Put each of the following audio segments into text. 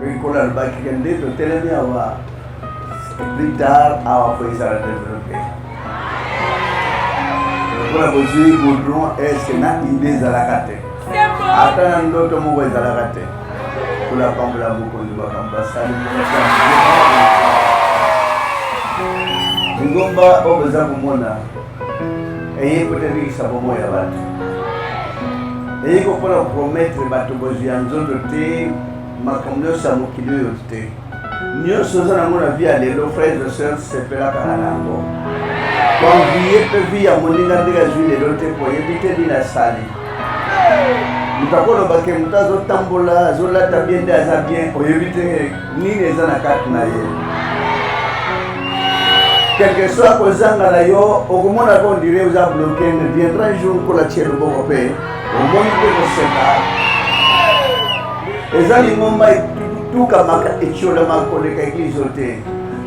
Soki Nkolo alobaki ke nde totelemi awa, plus tard awa fo ezala developpe. Lokola bozwi goudron, est-ce na idée ezalaka te? Ata na ndoto moko ezalaka te. Nkolo apambola mokonzi makambo asali. Lingomba oyo boza komona eye mpo te ebikisa bomoi ya bato, eye ko mpo na kopromettre bato bozwi ya nzoto te, makambo nyonso ya mokili oyo te. Nyonso oza nango na vie ya lelo, frères et sœurs, sepela kaka na yango. Koenvie mpe vie ya moninga ndenge azwi lelo te, mpo oyebi te nini asali. Moto akoloba ke moto azotambola azolata bien nde aza bien, oyebi te nini eza na kati na ye. Quelque soit kozanga na yo, okomona ko ondire oza bloqué, mais viendra un jour nkola tie loboko mpe omoni mpe koseka. Eza lingomba etukamaka etiolamaka koleka eglise oyo te,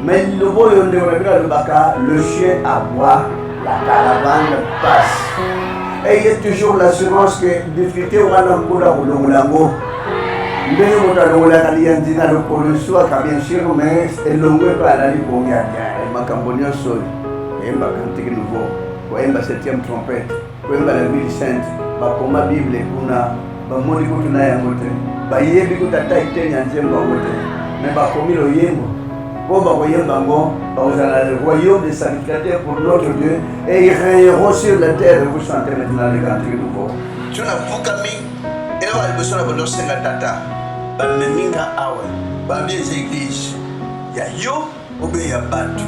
mais liloba oyo ndeko na bino alobaka, le chien aboie, la caravane passe. Ayez toujours l'assurance que difficulté wana nkolo akolongola yango ndenge moto alongolaka liyanzi na lokolo eswaka bien sûr, mais elongo epe alali pongi ya bien. Makambo nyonso oyo koyemba cantique nouveau, koyemba septième trompette, koyemba la ville sainte, bakoma bible kuna bamoni kutu na yango te, bayebi kutu ata eteni ya nzembo yango te, mais bakomi loyembo mpo bakoyemba yango, bakozala le royaume des sacrificateurs pour notre Dieu et ils régneront sur la terre. Et vous chantez maintenant le cantique nouveau. So nafukami eloko ya liboso na bando osenga tata, bamemi nga awa, babi eza eglise ya yo obe ya bato.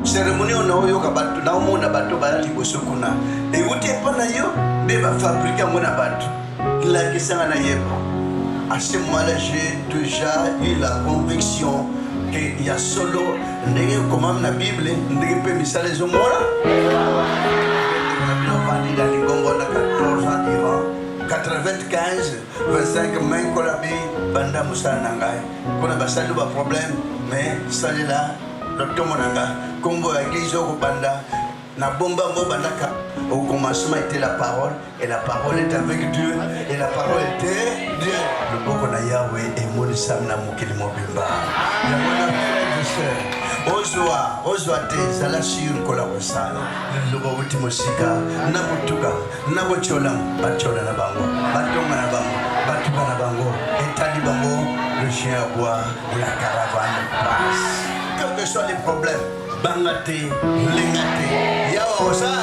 Cérémonie oyo naoyoka bato, naomona bato baya liboso kuna, ewuti epa na yo nde bafabrike yango na bato, lakisa nga nayeba. À ce moment-là, j'ai déjà eu la conviction que ya solo ndenge ekomami na Bible, ndenge mpe misala ezomona. Na bino vandi na lingomba na 14 ans durant 95 25 mai, nkola bi banda mosala na ngai mpona basali baproblème, mais salela lotomo na ngai, nkombo ya eglise okobanda na bomba yango bandaka. Au commencement était la parole, et la parole était avec Dieu, et la parole était Dieu. Loboko na Yahweh emonisami na mokili mobimba. Yango na frère et sœur, ozwa ozwa te, zala sur nkola kosala liloba wuti mosika na kotuka na kotyola, batyola na bango, batonga na bango, batuka na bango, etali bango. Le chien aboie, la caravane passe. Quels que soient les problèmes, banga te, lenga te, yawa osala.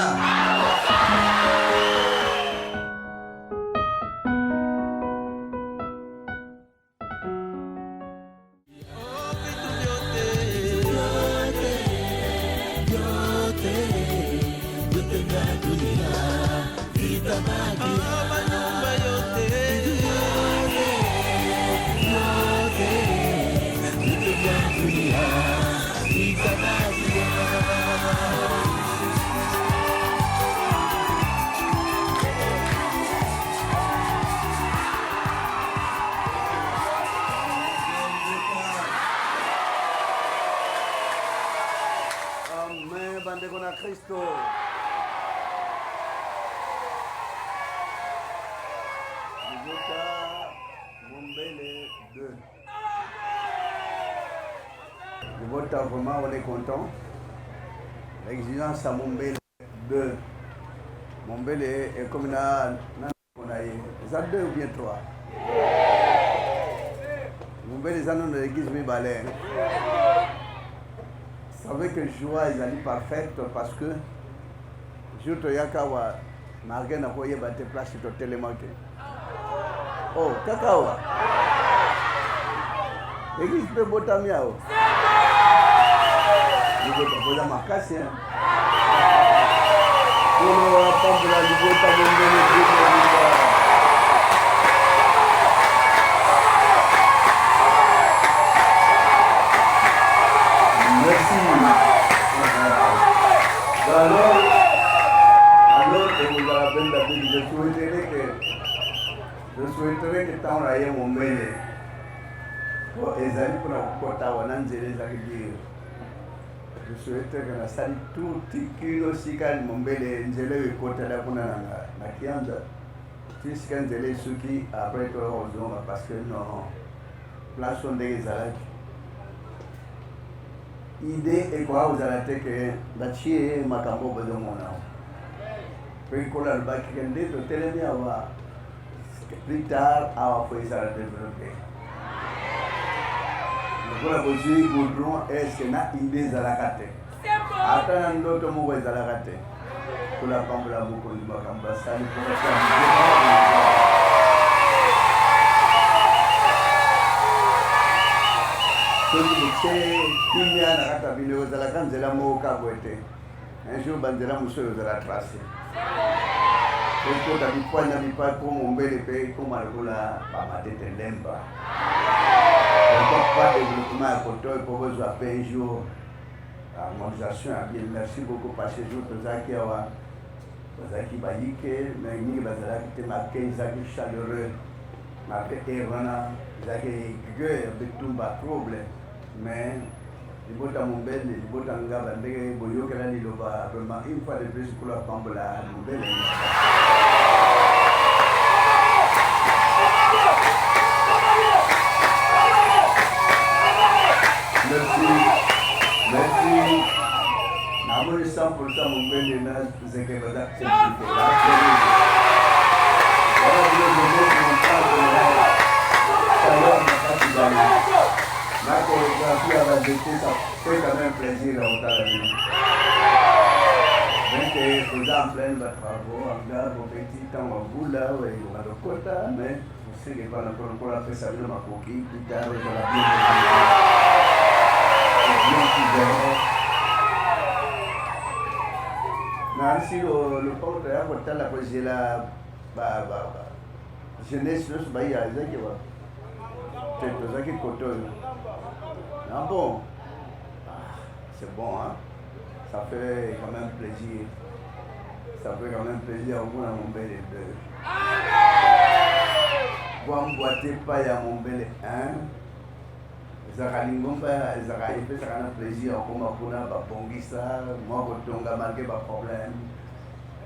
Amen, bandeko na Kristo. Libota Mombele 2. Libota, vraiment, on est content. L'exigence à Mombele 2. Mombele est comme na na ye. Eza 2 ou bien 3? Mombele eza nano na l'église mibale. Savez que joie ezali parfaite parce que jour toyaka awa, malgré nakoyeba te place totelemaki. Oh, kaka awa. Église mpe botami awa. Libota boza makasi hein. Nkolo apambola libota Mombele mobimba. Merci. Alors, ekozala benda beni. Je souhaiterais que ntango na ye Mombele, po ezali mpona kokota wana nzela ezali dire, je souhaiterais que nasali tout tikino sika Mombele, nzela oyo ekotala kuna na Kianza ti sika nzela esuki, après toya kozonga, parce que non. Place oyo ndenge ezalaki, idée ekoka kozala te ke batie makambo oyo bozomona awa. Mpe Nkolo alobaki ke nde totelemi awa, plus tard awa fo ezala développé. Lokola bozwi goudron, est-ce na idée ezalaka te? Ata na ndoto moko ezalaka te. Nkolo apambola mokonzi makambo asali mpo batia soki botie kimia na kati ya bino, ekozalaka nzela moko kaka boye te. Un jour banzela mosusu ekozala trace, ekota bipai na bipai mpo mombele mpe ekoma lokola bamatete lemba. Pourquoi pas développement ya kotoy mpo bozwa mpe un jour harmonisation ya bien. Merci beaucoup, parce que jour tozalaki awa, bazalaki bayike, mais mingi bazalaki te. Make ezalaki chaleureux, malgré heure wana ezalaki guerre, bitumba, trouble, mais libota Mombele, libota Ngaba, ndenge boyokela liloba, vraiment, une fois de plus, Nkolo apambola Mombele. Merci, merci. Namoni 100% Mombele na Zeke baza compliqué. Wana bino jeunesse montable chaleur na kati bana na chorégraphie ya banzete, ça fait quand même plaisir ya kotala bino. Donc toza en pleine batravaux, anga bobeti ntango ya mbula oyo ekoka lokota, mais osenge epa na Nkolo. Nkolo apesa bino makoki, plus tard ezala bien bien couvert. Nasi lopango toya kotala, kozela ba jeunesse nyonso baiya, ezaki ba te, tozalaki kote oyo. Ah bon, ah, c'est bon, hein? Ça fait quand même plaisir, ça fait quand même plaisir omona Mombele 2, bwambwa te pa ya Mombele 1. Ezalaka lingomba, ezalaka, epesaka na plaisir ya kokoma kuna. Babongisa mwa kotonga malgré baproblème.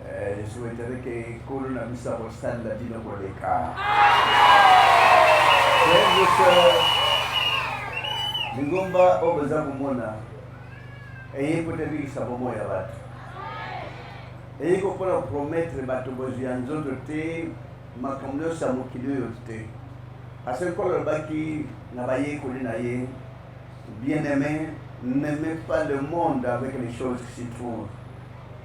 Je souhaiterais que Nkolo na biso akosalela bino koleka. Frères et sœurs, lingomba oyo boza komona eye mpo tebikisa bomoi ya bato, eye mpona promettre bato bozwi ya nzoto te, makambo nyonso ya mokili oyo te, parce que Nkolo alobaki na bayekoli na ye: "Bien aimé, n'aimez pas le monde avec les choses qui s'y trouvent."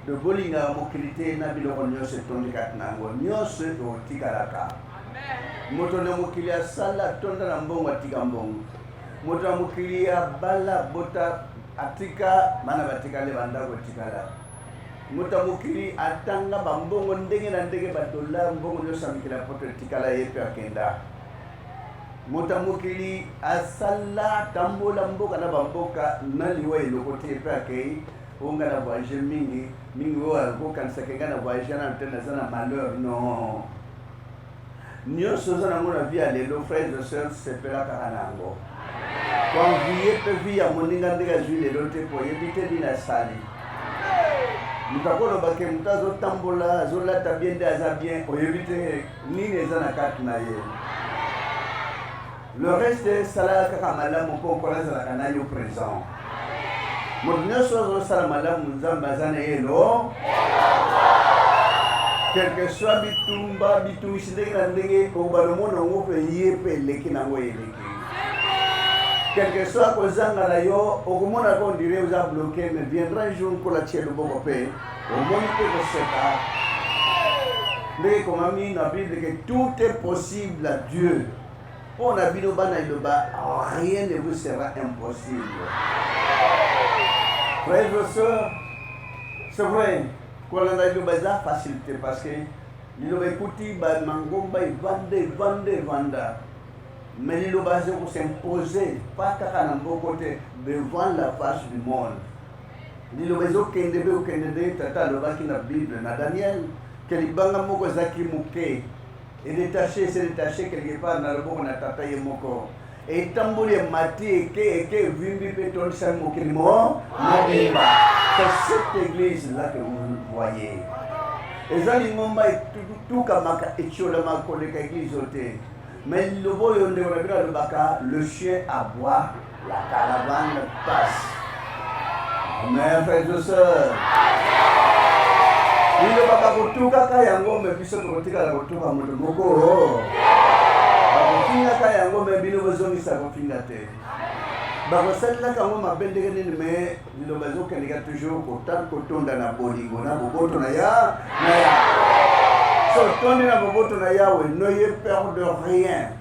De bolingaka mokili te na biloko nyonso etondi kati na yango. Nyonso ekotikalaka. Moto na mokili asala, atonda na mbongo, atika mbongo. Moto na mokili abala, bota, atika bana, batikali, bandako etikala. Moto ya mokili atanga bambongo ndenge na ndenge, badola, mbongo nyonso ya mikili ya poto etikala, ye mpe akenda. Moto ya mokili asala, tambola mboka na bamboka, na liwa eloko te, ye mpe akei. Oyo ngai na voyage mingi mingi, oyo akokanisaka ngai na voyage nano te, naza na malheur, non. Nyonso oza nango na vie ya lelo, frères et sœurs, sepela kaka na yango. Koenvie mpe vie ya moninga ndenge azwi lelo te, po oyebi te nini asali. Moto akoloba ke moto azotambola, azolata bien, nde aza bien, oyebi te nini eza na kati na ye. Le reste, salaka kaka malamu mpo Nkolo azalaka na yo présent. Moto nyonso azosala malamu, Nzambe aza na ye elo, quelque soit bitumba, bitungisi ndenge na ndenge, okobanda omona yango mpe ye mpe eleki nango, eleki. Quelque soit kozanga na yo, okomona ko on dirait oza bloqué, mais viendra un jour Nkolo atie loboko mpe omoni mpe koseka, ndenge ekomami na Bible que tout est possible à Dieu. Mpo na bino bana eloba, rien ne vous sera impossible. Frères et sœurs, c'est vrai, kolanda liloba eza facile te, parce que liloba ekuti bamangomba evanda, evanda, evanda, mais liloba eza kos'impose pas kaka na mboko te, devant la face du monde. Liloba ezokende mpe kokende, ndenge tata alobaki na Bible na Daniel ke libanga moko ezalaki moke, edétaché, se détaché quelque part na loboko na tata ye moko, etamboli, emati, eke, eke, evimbi mpe etondisami mokili mo mobimba. C'est cette église là que vous voyez, eza lingomba etukamaka, etiolamaka koleka église oyo te. Mais liloba oyo ndeko na bino alobaka, le chien aboie, la caravane passe. Amen, frères et sœurs. Liloba bakotukaka yango, mais biso tokotikala kotuka moto moko. Bakofingaka yango, mais bino bozongisa kofinga te. Bakosalelaka yango mabe ndenge nini, mais liloba ezokendeka toujours kotonda na bolingo na boboto na ya na ya so tondi na boboto na Yawe. N'ayez peur de rien,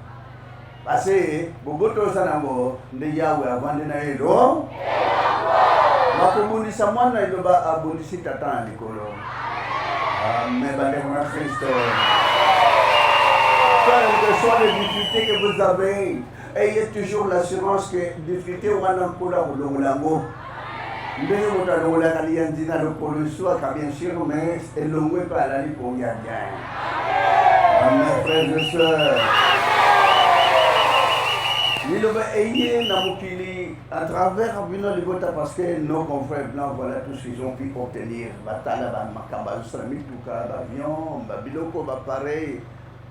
parce que boboto oza nango nde Yawe avandi na ye. Lo bakobundisa mwana, liloba abundisi tata na likolo. Amen, bandeko na Kristo. Quelles que soient les difficultés que vous avez, ayez toujours l'assurance que difficulté wana, Nkolo akolongola yango ndenge moto alongolaka liyanzi na lokolo eswaka, bien sûr, mais elongwe mpe alali pongi ya bien. Amen, frères et sœurs. Liloba eye na mokili à travers bino libota, parce que nos confrères blancs, voilà tout ce qu'ils ont pu obtenir. Batala bamakambo azosala, mituka, baavion, babiloko, bapareil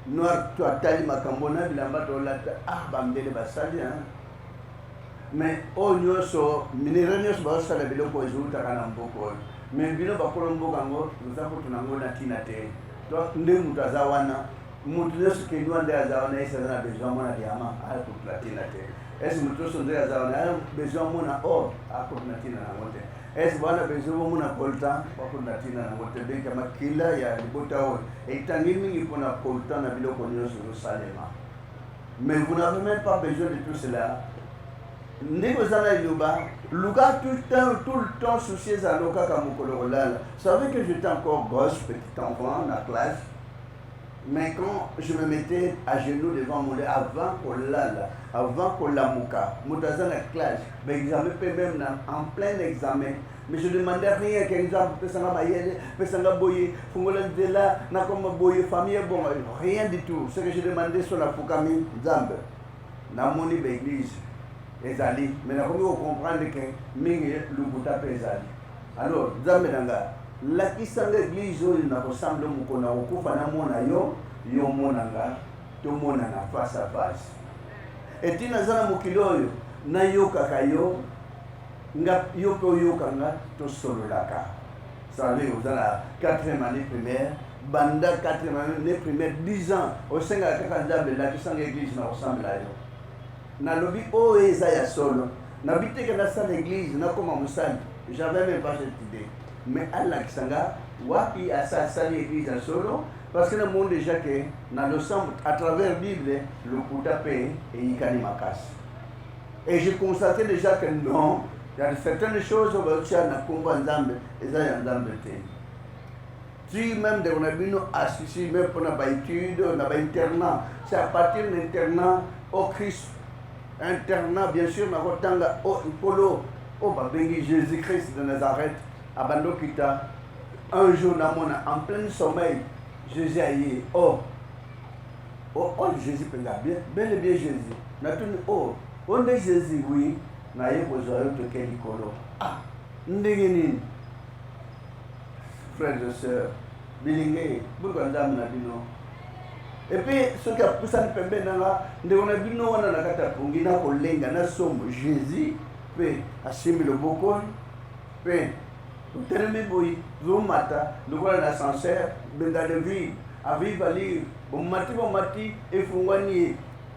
noir. To atali makambo na bilamba tolata, ah, bambele basali, hein? Mais oyo nyonso, minerai nyonso bazosala biloko ezowutaka na mboka oyo. Mais bino bakolo mboka yango, oza kutu nango na ntina te. To nde moto aza wana, moto nyonso kenwa nde aza wana, esi aza na besoin mona diamant, akutu na ntina te. Esi moto nyonso nde aza wana aza besoin mona or, akutu na ntina nango te. Esi bwana besoin bomona coltan, bakutu na ntina nango te. Benka makila ya libota oyo etangi mingi mpona coltan na biloko nyonso ezosalema. Mais vous n'avez même pas besoin de tout cela. Ndenge oza na liloba, luka tout le temps, tout le temps souci ezala kaka mokolo kolala. Savez que j'étais encore gosse, petit enfant na classe, mais quand je me mettais à genoux devant mon lit avant kolala, avant kolamuka, moto aza na classe, baexamen mpe, même na en plein examen, mais je demandais rien que Nzambe pesanga mayele, pesanga boye, fungola nzela nakoma boye, famille ebonga, rien du tout. Ce que je demandais, so nafukami, Nzambe, namoni baeglise ezali, mais nakomi kocomprendre ke mingi lukuta mpe ezali. Alors Nzambe na nga, lakisanga église oyo nakosambela, mokolo na kokufa namona yo, yo mona nga, tomonana face à face. Etina aza na mokili oyo, nayokaka yo nga, yo mpe oyoka nga, tosololaka. Sali oza na quatrième année primaire, banda quatrième année primaire, 10 ans, osengaka kaka Nzambe lakisanga église na kosambela yo. Nalobi oyo eza ya solo, nabi teke nasala église, nakoma mosali, j'avais même pas cette idée, mais alakisa nga wapi asa asali église ya solo, parce que namoni déjà ke na losambo, à travers Bible, lokuta mpe eyikani makasi. Et j'ai constaté déjà que non, il y a certaines choses oyo bazotia na nkombo ya Nzambe, eza ya Nzambe te. Ti même ndeko na bino asisi même mpona baétude na bainternat, c'est à partir de l'internat au Christ, internat bien sûr, nakotanga o nkolo oyo babengi Jésus Christ de Nazareth abandi okita. Un jour namona en plein sommeil Jésus aye. Oh oh, oh, Jésus mpenza, bien, bel et bien Jésus. Natuni: oh, o nde Jésus? Oui, naye kozwa yo, toke likolo. Ah, ndenge nini? Frères et sœurs, bilinge boluka Nzambe na bino. Et puis soki apusani pembeni nanga, ndeko na bino wana na kati ya pongi, na kolenga na sombo, Jésus mpe asimbi loboko mpe otelemi boye, zomata lokola na ascenseur benda de ville à vive allure. Bomati, bomati, efungwani ye.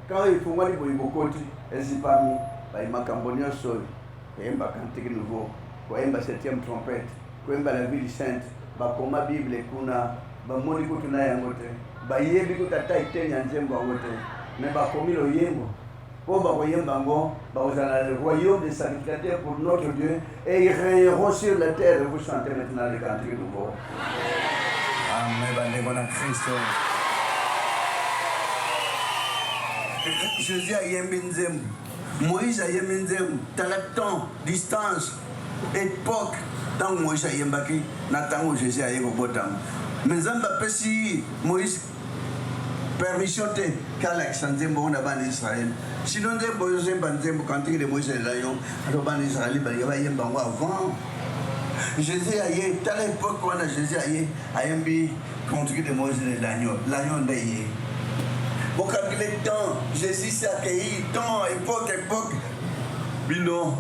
Kaka efungwani boye, bokoti, ezipami. Baye makambo nyonso oyo, koyemba cantique nouveau, koyemba septième trompette, koyemba la ville sainte, bakoma Bible kuna, bamoni kutu na yango te, bayebi kutu ata eteni ya nzembo yango te, mais bakomi loyembo mpo bakoyemba yango, bakozala le royaume des sacrificateurs pour notre Dieu et ils régneront sur la terre. Vous chantez maintenant le cantique nouveau. Amen, bandeko na Kristo. Jésus ayembi nzembo, Moïse ayembi nzembo. Tala temps, distance, époque, ntango Moïse ayembaki na ntango Jésus aye kobotama. Mais Nzambe apesi Moïse permission te kalakisa nzembo ngo na bana Israele. Sino nzembo oyo ozemba, nzembo cantique de Moïse ela yo, alors bana Israele balingi bayemba yango avant Jésus aye. Tala époque wana, Jésus aye, ayembi cantique de Moïse de l'agneau. L'agneau nde ye. Bocalcule temps, Jésus s'est accueilli, temps, époque, époque. Bino,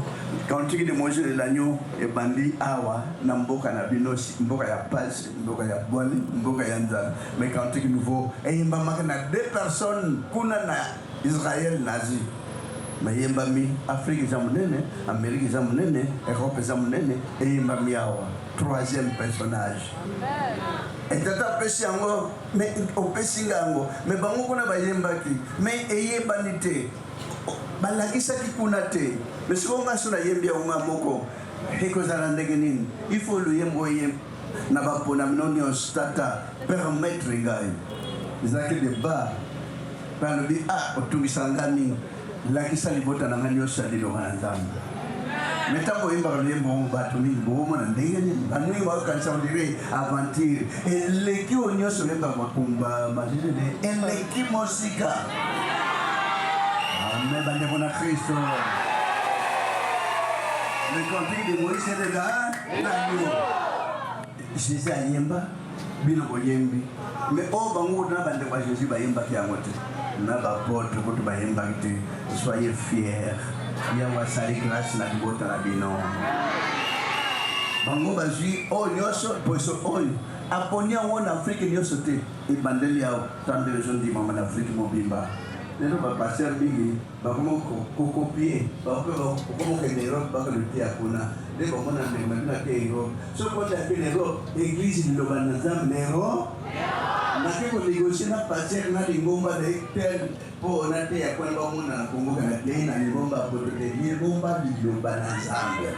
cantique de Moïse de l'agneau ebandi awa na mboka na bino, mboka ya pasi, mboka ya bwale, mboka ya nzala. Mais cantique nouveau eyembamaka na deux personnes kuna na Israël nazi. Mayembami Afrique eza monene, Amérique eza monene, Europe eza monene, eyembami awa. Troisième personnage. Etata apesi yango, mais opesi nga yango, mais bango kuna bayembaki, mais eyebani te, balakisaki kuna te. Mais sikoyo nga so nayembi yango nga moko, ekozala ndenge nini? Il faut loyembo eye na bapona mino nyonso. Tata, permettre ngai, ezalaki debat. Mpe alobi, ah, otungisa nga mingi, lakisa libota na nga nyonso ya liloba na Nzambe. Me ntango oyembaka loyembo yango, bato mingi bokomona ndenge nini baningi bakokanisa, on dirait aventure eleki oyo nyonso oyembaka makumba malelele eleki mosika. Amen, bandeko na Kristo. Le cantique de Moïse est de l'agneau. Jésus ayemba, bino boyembi, mais oyo bango na bandeko ya Jésus bayembaki yango te, na bapotre kutu bayembaki te. Soyez fiers, Yawe asali grâce na libota na bino. Bango bazwi oyo nyonso, poso oyo aponi yango na Afrike nyonso te, ebandeli yawo tande ezondimama na Afrike mobimba. Lelo bapaster mingi bakoma kokopie, bakoma kokende Europe, bakoloteya kuna nde bamona ndeko na bino ake Europe. Soki ote ake na Europe, église liloba na Nzambe na Europe, nake konegocie na paster na lingomba na ye tel mpo nateya kuna, bamona na Kongo kana tei na lingomba poto te, lingomba liloba na Nzambe,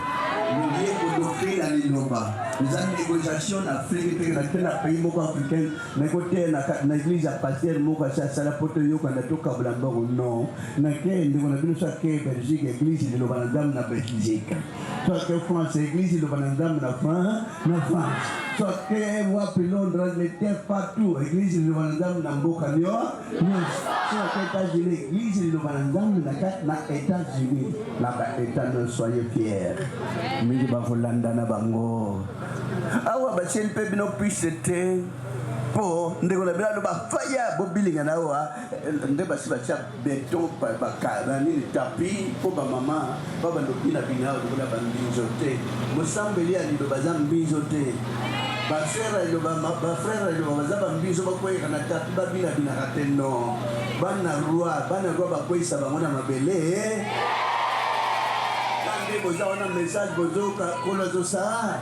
ye kodoktrine na liloba. Eza négociation na Afrique te, na te na pays moko africain nakoteya na église ya paster moko asi asala po toyokana, tokabola mbongo. Non, nake ndeko na bino so ake Belgique, église liloba na Nzambe na Belgique, so ake France, église liloba na Nzambe na France, na France, so ake wapi, Londres, Angleterre, partout, église liloba na Nzambe na mboka nyonso, so ake États-Unis, église liloba na Nzambe na kati na États-Unis, na baétat nyonso. Soyez fiers, mingi bakolanda na bango awa. Batieli mpe bino piste te, mpo ndeko na bino aloba faya bobilinga na awa nde basi batia beton, banini, tapis, mpo bamama babanda obina bina awa lokola bambinzo te. Mosambeli ya liloba aza mbinzo te. Basere ya liloba, bafrère ya liloba baza bambinzo bakweyaka na tapis, babinabinaka te. Non, bana roi, bana roi bakweyisa bango na mabele. Nde boza wana, message bozoka, kolo azosala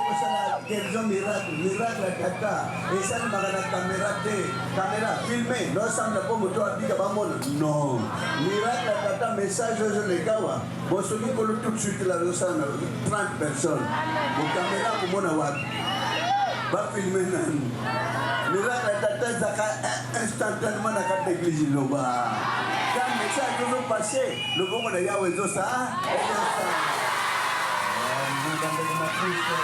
kosala guérison, miracle. Miracle ya tata esalemaka na caméra te, caméra filme nosambela mpo moto abika bamona. Non, miracle ya tata, message ozolekawa bon, soki kolo tout de suite la ozosala na 30 personnes, bocaméra komona wapi, bafilme nani? Miracle ya tata ezaka instantanément na kati ya église liloba. Quand message ozopasse, lobongo na Yawe ezosala. Bandeko na Kristo,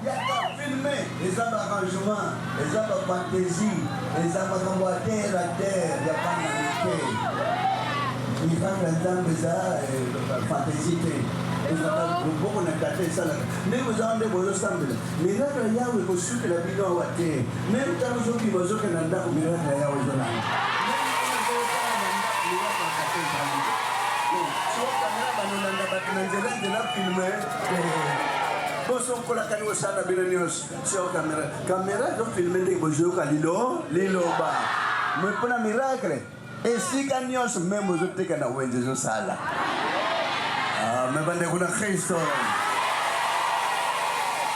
yaka filme, eza baarrangement, eza bafantaisie, eza makambo ya terre à terre ya bana mike. Miracle ya Nzambe eza fantaisie te, ezaka loboko na tata esalaka. Ndenge oza nde bozosambela, miracle ya Yawe ekosukela bino awa te. Même ntango ozokima, ozokende na ndako, miracle ya Yawe ezolanda. Kamera banolanda bato na nzela nzela, filme bosokolaka ni kosala bino nyonso sio kamera. Kamera ezofilme ndenge bozoyoka lilo liloba me mpona miracle esika nyonso, même ozoteka na wenze, ezosala. Me bandeko na Kristo,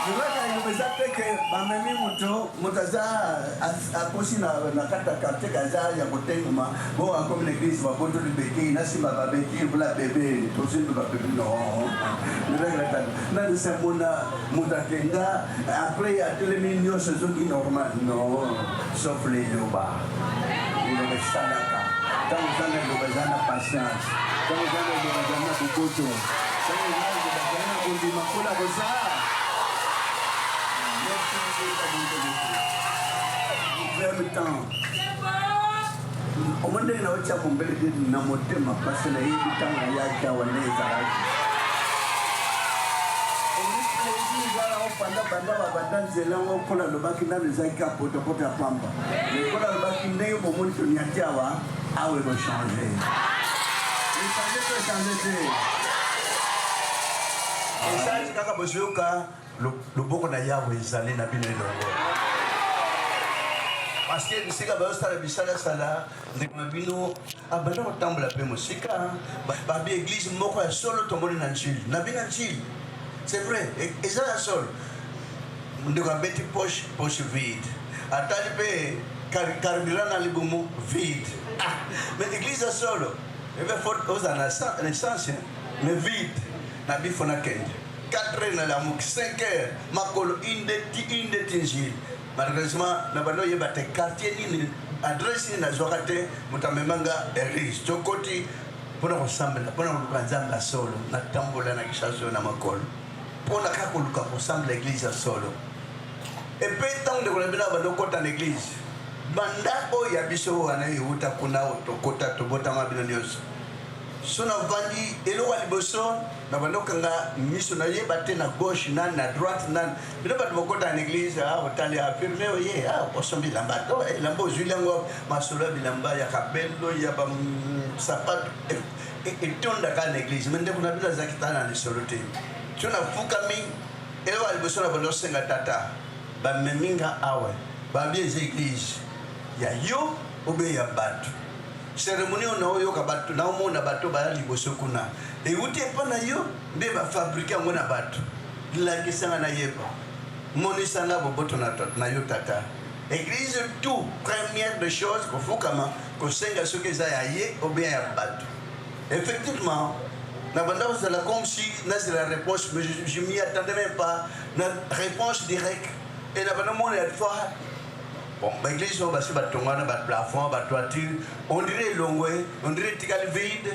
miracle liloba eza te ke bamemi moto, moto aza akosi na kati ya quartier, kaza ya kotenguma bo akomi na église, babotoli beki na nsima babeki lokola bebe, tosimbi babebe. Non, miracle tata nanisa mona moto akenda, après atelemi, nyonso ezoki normal. Non, sauf liloba. Liloba esalaka. Ntango oza na liloba, eza na patience. Ntango oza na liloba, eza na boboto. Ntango oza na liloba, eza na kondima mpona kozala. Même temps omoni ndenge naotya mombele te na motema, parce nayebi ntango nayaki awa nde ezalaki. Église wana opanda banda babanda nzela yango, Nkolo alobaki nano ezalaki kaka potopoto ya pamba, mais Nkolo alobaki ndenge bomoni toniati awa, awa ekochange. Echange to echange te? Esalaki kaka bozoyoka loboko na Yawe ezali na bino elongo, parce que bisika bazosala bisalasala, ndeko na bino abanda kotambola mpe mosika. Babi église moko ya solo tomoni na Njili, na bino Njili, c'est vrai, eza ya solo. Ndeko abeti poche, poche vide, atali mpe carburant na libumu vide. Ah, mais église ya solo ebe faut ozala na essence, mais vide. Na bifo nakende 4 heures, nalamuki 5 heures, makolo indeti indeti Njili. Malheureusement na bando oyeba te quartier nini, adresse nini nazwaka te. Moto amemanga église, tokoti mpona kosambela, mpona koluka Nzambe ya solo. Natambola na Kinshasa na makolo mpona kaka koluka kosambela église ya solo. Epe ntango ndeko na bino bando okota na église, banda oyo ya biso wana euta kuna, tokota tobotama bino nyonso. So navandi, eloko ya liboso na banda okanga miso, nayeba te na gauche nani, na droite nani. Bino bato bokota na église, otali afirme oye, osombi bilamba to elamba ozwili yango, masolo ya bilamba, ya kabelo, ya basapato etondaka na église. Mais ndeko na bino azalaki tala na lisolo te. So nafukami, eloko ya liboso na banda osenga tata, bamemi nga awa, babi eza église ya yo obe ya bato. Cérémonie oyo naoyoka bato, naomona bato baya liboso kuna, euti epa na yo nde bafabrike yango na bato. Lakisanga, nayeba, monisanga boboto na yo tata. Église, tout première de chose, kofukama kosenga soki eza ya ye ou bien ya bato. Effectivement, na banda kozala comme si nazela réponse, mais je m'y attendais même pas na réponse directe. Et na banda mona ya fois, bon, baéglise oyo basi batonga na baplafond, batoiture, on dirait elongwe, on dirait etikali vide.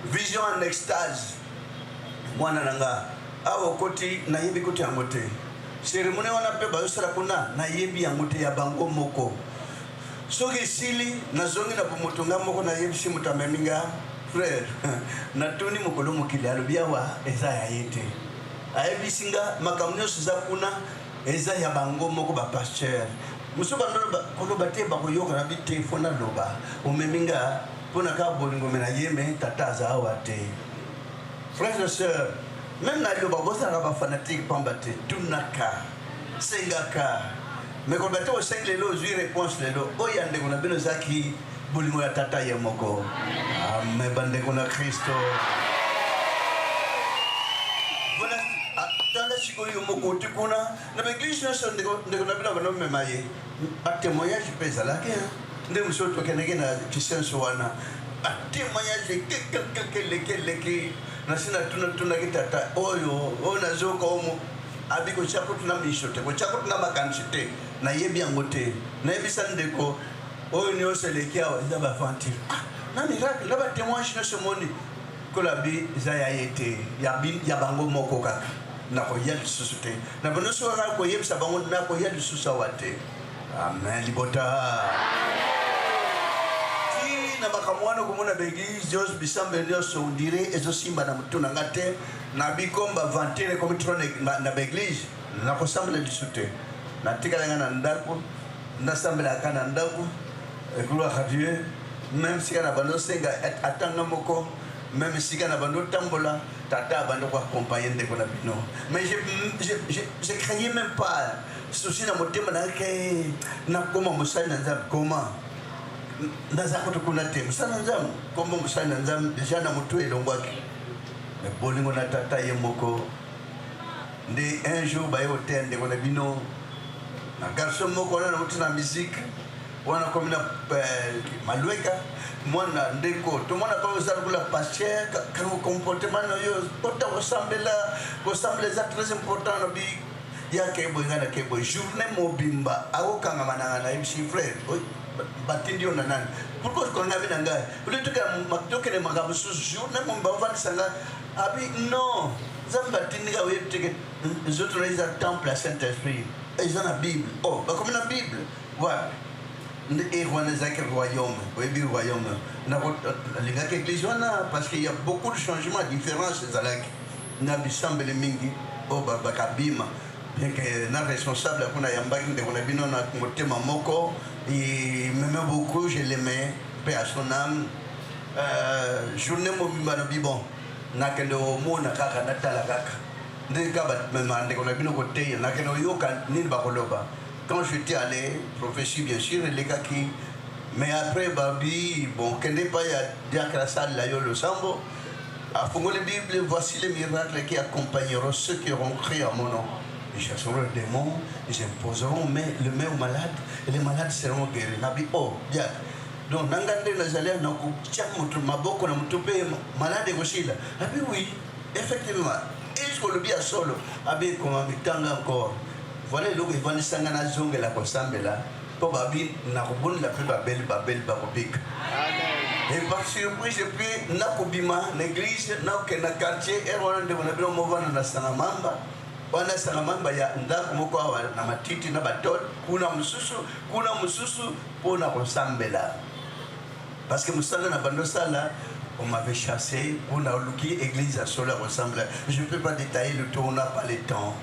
Vision en extase, mwana na nga awa okoti, nayebi koti yango te. Cérémonie wana mpe bazosala kuna, nayebi yango te, ya bango moko. Soki esili, nazongi na bomoto nga moko, nayebisi moto amemi nga: "Frère, natuni mokolo mokili, alobi awa eza ya ye te. Ayebisi nga makambo nyonso eza kuna eza ya bango moko, bapasteur mosusu bando koloba te, bakoyoka na bi te. Fo naloba, omemi nga mpo na kaka bolingo me na ye, me tata aza awa te." Frère et sœur, même naloba, bozalaka bafanatique pamba te. Tunaka, sengaka, mais koloba te osengi lelo, ozwi réponse lelo. Oyo ya ndeko na bino ezalaki bolingo ya tata ye moko. Amen, bandeko na Kristo. Voilà, tala sikoyo yo moko oti kuna na baeglise nyonso, ndeko na bino banomema ye, batémoignage mpe ezalaki nde mosusu. Tokendeki na kisenso wana, batémoignage kekekeke eleki eleki. Nasi natunatunaki tata oyo, oyo nazoka omo abi kotia kutu na miso te, kotia kutu na makanisi te, nayebi yango te. Nayebisa ndeko oyo nyonso eleki awa eza baaventure. Ah, na miracle na batémoignage nyonso omoni, kolobi eza ya ye te, ya bango moko kaka. Nakoya lisusu te na bano soki kaka koyebisa bango, nakoya lisusu awa te. Amen, libota. Ti na makambo wana, komona baeglise nyonso, bisambe nyonso, on dirait ezosimba na motu na nga te. Na bikomba aventure ekomi trop na baeglise, nakosambela lisusu te. Natikala nga na ndako, nasambelaka na ndako. Gloire à Dieu, même sika na bando osenga atanga moko, même sika na bando otambola, tata abanda koaccompagne ndeko na bino. Mais je craignais même pas souci na motema na ke nakoma mosali na Nzambe. Comment naza kutu kuna te, mosali na Nzambe, kombo mosali na Nzambe déjà na motu elongwaki. Mais bolingo na tata ye moko nde un jour baye koteya ndeko na bino na garçon moko wana nauti na musique wana, komi na malweka. Mwana ndeko, tomona pa oza lokola pasteur, kango comportement na yo, kota kosambela, kosambela eza très important. Lobi yake boye, ngai nake boye, journée mobimba akokangama nanga. Nayebisi: "Frère, batindi yo na nani? Pourquoi okangami na ngai? Oli tokende makambo mosusu, journée mobimba ovandisa ngai." Abi: "Non, Nzambe atindi ngai. Oyebi teke nzoto na eza temple ya Saint Esprit, eza na Bible." Oh, bakomi na Bible wapi? Nde ere wana ezalaki royaume, oyebi royaume. Nalingaki église wana parce qu'il y a beaucoup de changements, différence ezalaki na bisambele mingi. oyo balobaka bima bien que na responsable ya kuna ayambaki ndeko na bino na motema moko il m'aimait beaucoup je l'aimais mpe à son âme euh, journée mobimba lobi bon nakende omona kaka natala kaka ndenge kaka bamema ndeko na bino koteya nakende oyoka nini bakoloba quand j'étais allé prophétie bien sûr elekaki mais après babi bon kende epai ya diacre asalela yo losambo afongoli bible voici les miracles qui accompagneront ceux qui auront cru à mon nom ils chasseront les démons ils imposeront mais le main aux malades et les malades seront guéris nabi oh diacre donc nanga nde nazali na kotya moto maboko na moto mpe malade ekosila abi oui effectivement eske olobi ya solo abi ekomami tanga encore voilà eloko evandisa nga nazongela kosambela mpo babi nakobondela mpe babeli babeli bakobika et par surprise epuis nakobima na église nakokende na quartier ere wana ndeko na bino movanda na sangamamba wana sangamamba ya ndako moko awa na matiti na batole kuna mosusu kuna mosusu mpo na kosambela parce que mosala na bando osala on m'avait chassé kuna oluki église ya solo ya kosambela je ne peux pas détailler le tour on n'a pas le temps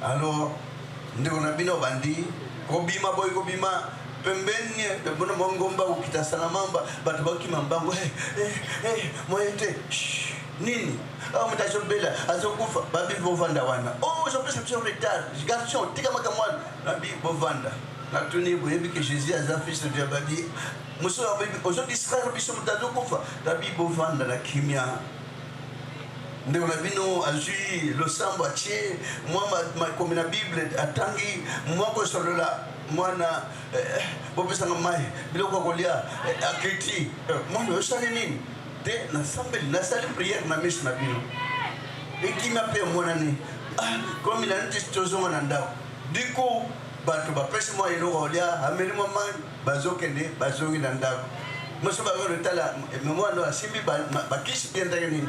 alors ndeko na bino bandi kobima boye kobima pembeni bona mongomba kokita salamamba bato bakima mbango hey, eh, hey, eh, hey, moye te nini awa moto azobela azokufa babi bovanda wana o oh, ozopesa biso retard garçon tika makambo wana babi bovanda natuni boyebi ke jésus aza fils de dieu babi mosusu abebi ozodistraire biso moto azokufa babi bovanda na kimia ndeko na bino azwi losambo atie mwa makomi na bible atangi mwa kosolola mwana eh, bopesanga mai biloko ya kolia eh, akiti eh, mwana osali nini te nasambeli nasali priere na miso na bino ekimia mpe emonani ah, komi na neti tozonga na ndako diku bato bapesi mwa eloko kolia ameli mwa mai bazokende bazongi na ndako mosusu bazolotala mwana asimbi bakisi bien ndenge nini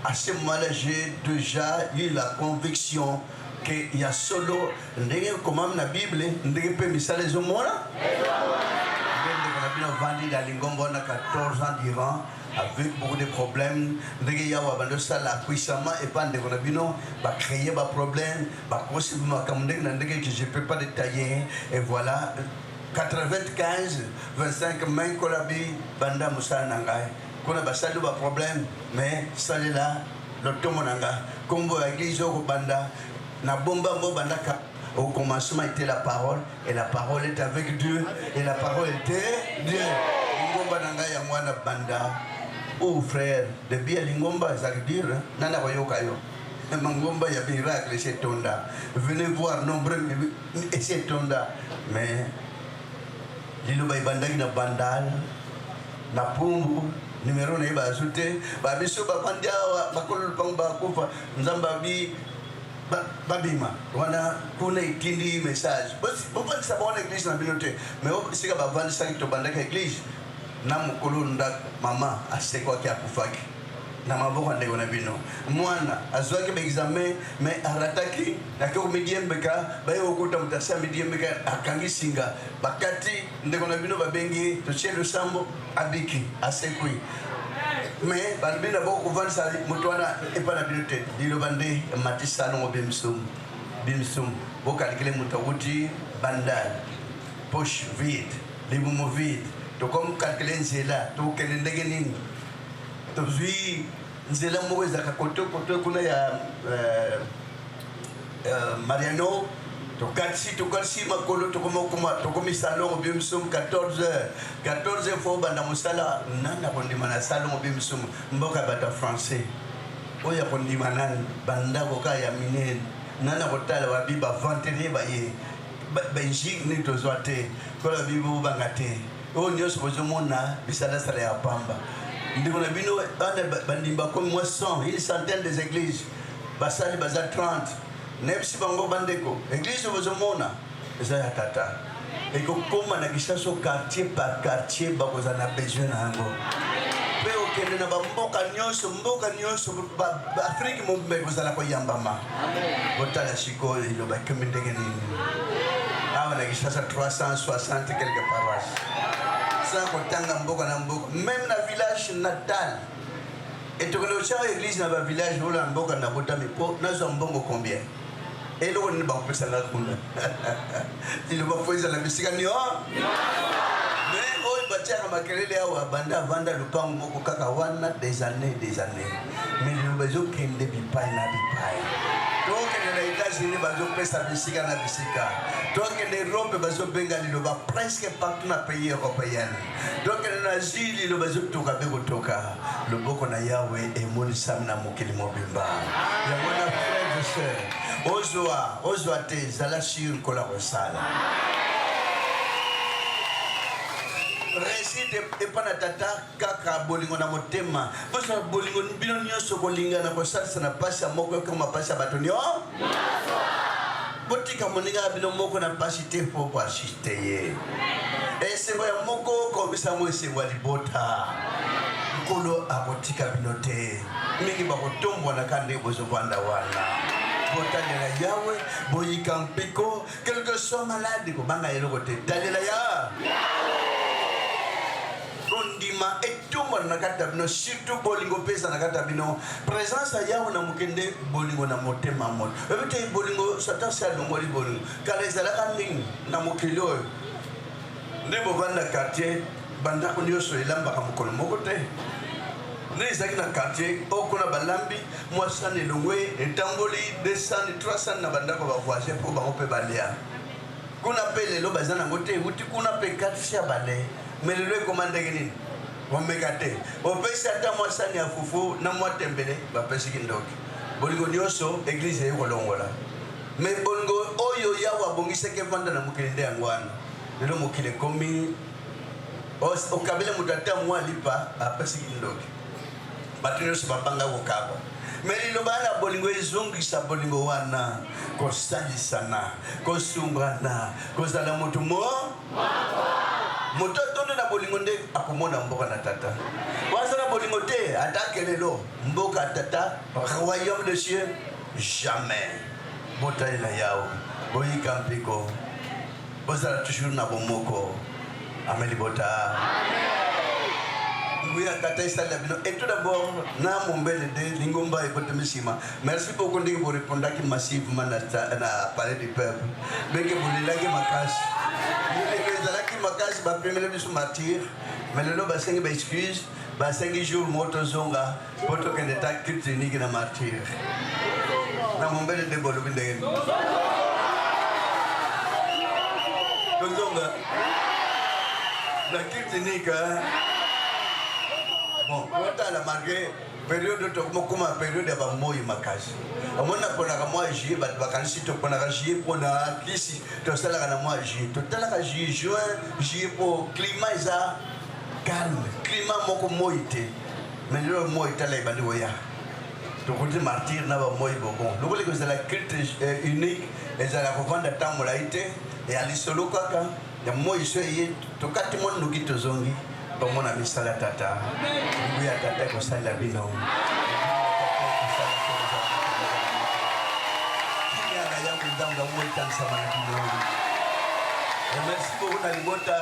à ce moment-là j'ai déjà eu la conviction ke ya solo ndenge ekomami na bible ndenge mpe misala ezomona ndeko na bino avandi na lingomba wana 14 ans durant avec beaucoup de problèmes ndenge yawe abandi osala puissamment epa ndeko na bino bacreye baproblème bakosi makambo ndenge na ndenge que je peux pas détailler et voilà 95 25 mai nkola bi banda mosala na ngai kuna basali baproblème mais salela lotomo na nga nkombo ya eglise okobanda na bomba yango bandaka au commencement était la parole et la parole est avec Dieu et la parole était Dieu lingomba na ngai yango wana banda oh frère debut ya lingomba ezalaki dur nani akoyoka yo mangomba ya miracle esi etonda venez voir nombreux esi etonda mais liloba ebandaki na bandal na pumbu numero na ye bazwi te babiso bafandi awa bakolo lopango bakufa nzambe abi babima wana kuna etindi message bovandisa bango na eglise na bino te mais esika bavandisaki tobandaki eglise na mokolo ndako mama asekwaki akufaki na maboko ya ndeko na bino mwana azwaki baexamen mais arataki ake komidiembeka baye kokuta moto asi amidiembeka akangi singa bakati ndeko na bino babengi totie losambo abiki asekwi mais balobi na boko kovandisa moto wana epai na bino te liloba nde emati salongo bimsum bimsum bokalikile moto awuti bandal poche vide libumu vide tokomi kalkile nzela tokende ndenge nini tozwi nzela moko ezalaka kote kote kuna ya euh, euh, mariano tokatisi tokatisi makolo tokomokoma tokomi salongo bimsum 14 heures 14 heures fo obanda mosala nani akondima na salongo bimsum mboka ya bato ya français oyo akondima nani bandako kaka ya minene nani akotala babi bavanterie baye bainjige nini tozwa te kola bibi bobanga te oyo nyonso bozomona bisalasala ya pamba ndeko na bino wana bandimi bakomi mwa 100 une centaine des églises basali baza 30 nayebisi bango bandeko eglise bozomona eza ya tata ekokoma na kinshasa quartier par quartier bakozala na besoin na yango mpe okende na bamboka nyonso mboka nyonso baafrike mobimba ekozala koyambama botala sikoyo eloba ekomi ndenge nini awa na kinshasa 360 quelque paroisse sans kotanga mboka na mboka meme na village natal. Etokende kotyaka eglise na bavillage oyo na mboka na botami mpo nazwa mbongo combien? Eloko nini bakopesa nga kuna? Liloba fo ezala bisika nio mais oyo batiaka makelele awa banda avanda lopango moko kaka wana des années des années, mais liloba ezokende bipai na bipai. Tokende na États-Unis, bazopesa bisika na bisika. Tokende Europe, bazobenga liloba presque partout na pays européenne. Tokende na Asie, liloba ezotoka mpe kotoka. Loboko na Yawe emonisami na mokili mobimba. Yango wana, frère et sœur, ozwa ozwa te, zala sur Nkolo akosala réussite epa na tata kaka bolingo na motema. Bozala bolingo bino nyonso, kolingana, kosalisa na mpasi ya moko ekoma mpasi ya bato nyonso. Botika moninga ya bino moko na mpasi te mpo boasiste ye. Esengo ya moko komisa yango esengo ya libota. Nkolo akotika bino te. Mingi bakotombwanaka ndenge bozovanda wana. Botalela Yawe, boyika mpiko, quelque soit malade, kobanga eloko te, talela ya kondima etombwana na kati ya bino, surtout bolingo mpe eza na kati ya bino. Présence ya Yawe na moke nde bolingo na motema moto. Oyebi te bolingo, Satan si alongoli bolingo. Kala ezalaka mingi na mokili oyo nde bovanda quartier, bandako nyonso elambaka mokolo moko te. Nde ezalaki na quartier oyo kuna balambi mwa sani, elongwe, etamboli 2 sani, 3 sani na bandako bavoisin mpo bango mpe balia kuna. Mpe lelo baza nango te, euti kuna mpe kati ya bale. Me lelo ekoma ndenge nini? Omeka te, opesi ata mwa sani ya fufu na mwa tembele, bapesi kindoki. Bolingo nyonso eglize eye kolongola. Me bolingo oyo Yawe abongisaki evanda na mokili nde yango wana lelo mokili ekomi. Okabeli moto ata mwa lipa, apesi kindoki. Bato nyonso babanga kokaba. Me liloba na bolingo ezongisa bolingo wana, kosalisana, kosungana, kozala moto mo moto atondi na bolingo nde akomona mboka na tata. Waza na bolingo te, ata kelelo mboka tata, royaume de cieux, jamais. Botalela Yawe, boyika mpiko, bozala toujours na bomoko. Amen libota, nguya tata esalela bino. Et tout d'abord na mombele de lingomba ebotami nsima, merci beaucoup ndenge borépondaki massivement na Palais du Peuple. Ndenge bolelaki makasi, ndenge ezalaki makasi, bapemeli biso martyr. Mais lelo basengi baexcuse, basengi jour moko tozonga mpo tokende ta culte unique na martyr na mombele. Nde bolobi ndenge tozonga na culte unique. Bon, otala, malgré période tokomokoma, période ya bamoi makasi, omoni naponaka mwa juillet. Bato bakanisi toponaka juillet mpona kisi tosalaka na mwa juillet. Totalaka juillet, juin, juillet mpo climat eza calme, climat moko moi te. Mais lelo moi etala ebandi koya, tokuti martyr na bamoi bobon. Lokola ekozala culte unique, ezala kovanda ntango molai te, ya lisolo kaka ya moi. So eye tokati mwa ndoki, tozongi tomona misala tata. Nguya tata ekosalela bino. Kimia na yango nzambe yango etanisama na bino. Merci beaucoup na libota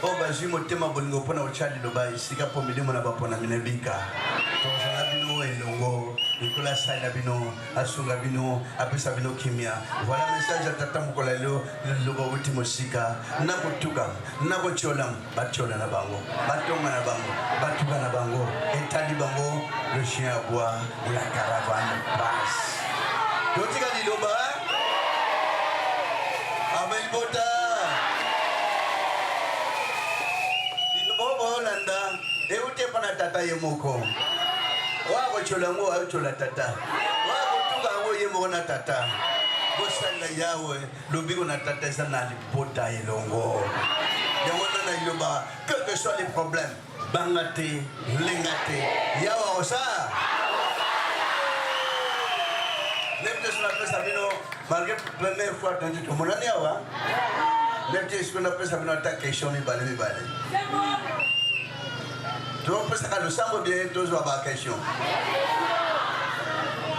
oyo bazwi motema bolingo mpona kotya liloba esika mpo milimo na baponami na ebika. Tozala bino elongo, likolo asalela bino, asunga bino, apesa bino kimia. Voilà message ya tata mokolo ya lelo. Liloba wuti mosika na kotuka na kotiola, batiola na bango, batonga na bango, batuka na bango, etali bango. Le chien aboie, la caravane passe. Totika liloba. Amen libota, liloba oyo boolanda euti epa na tata ye moko. Oyo akotiola yango, ayotiola tata. Oyo akotuka yango, ye moko na tata. Bosalela Yawe. Lobiko na tata eza na libota elongo. Yango wana na liloba, quel que soit les problèmes, banga te, lenga te, Yawe akosala. Nde so napesa bino, malgré première fois tonti tomonani awa, nde te soki napesa bino ata question mibale mibale. Topesaka losambo bien, tozwa baquestion.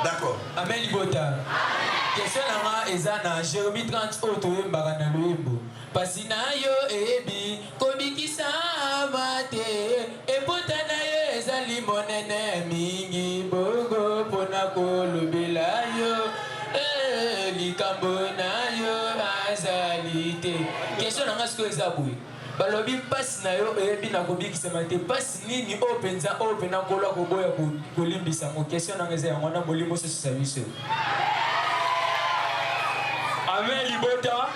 D'accord. Amen libota. Question na nga eza na Jérémie 30 oyo toyembaka na loyembo. Pasi na yo eyebi kobikisama te, epota na yo ezali. monene mingi bongo mpo na kolobela yo eh, likambo na yo azali te. Question na nga sikoyo eza boye, balobi mpasi na yo oyebi na kobikisama te, mpasi nini oyo mpenza oyo mpena Nkolo akoboya kolimbisa yango? Question na nga eza yango wana, molimo osososa biso. Amen libota.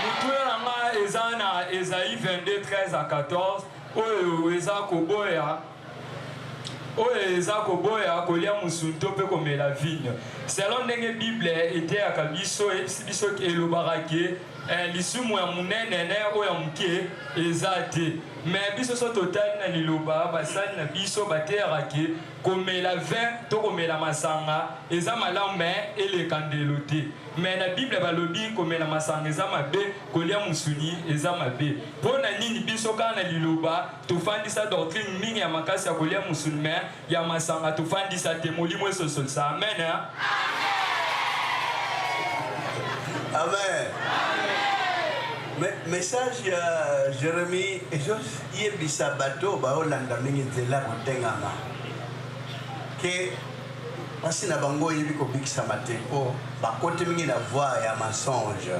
Motuna na nga eza na Esaïe 22 13 à 14 oyo eza koboya oyo eza koboya kolia mosuni to mpe komela vino. Selon ndenge Bible eteyaka biso, eyebisi biso elobaka ke eh, lisumu ya monene na oyo ya moke eza te. Mais biso so totali na liloba, basali na biso bateyaka ke komela vin to komela masanga eza malamu me eleka ndelo te. Me na Bible balobi komela masanga eza mabe, kolia mosuni eza mabe. Mpo na nini biso kaka na liloba tofandisa doctrine mingi ya makasi ya kolia mosuni me ya masanga tofandisa te? Molimo esosolisa. Amen. Amen. Message ya Jérémie ezoyebisa bato baolanda mingi nzela kotengama ke mpasi na bango oyebi kobikisama te, mpo bakoti mingi na voie ya mensonge.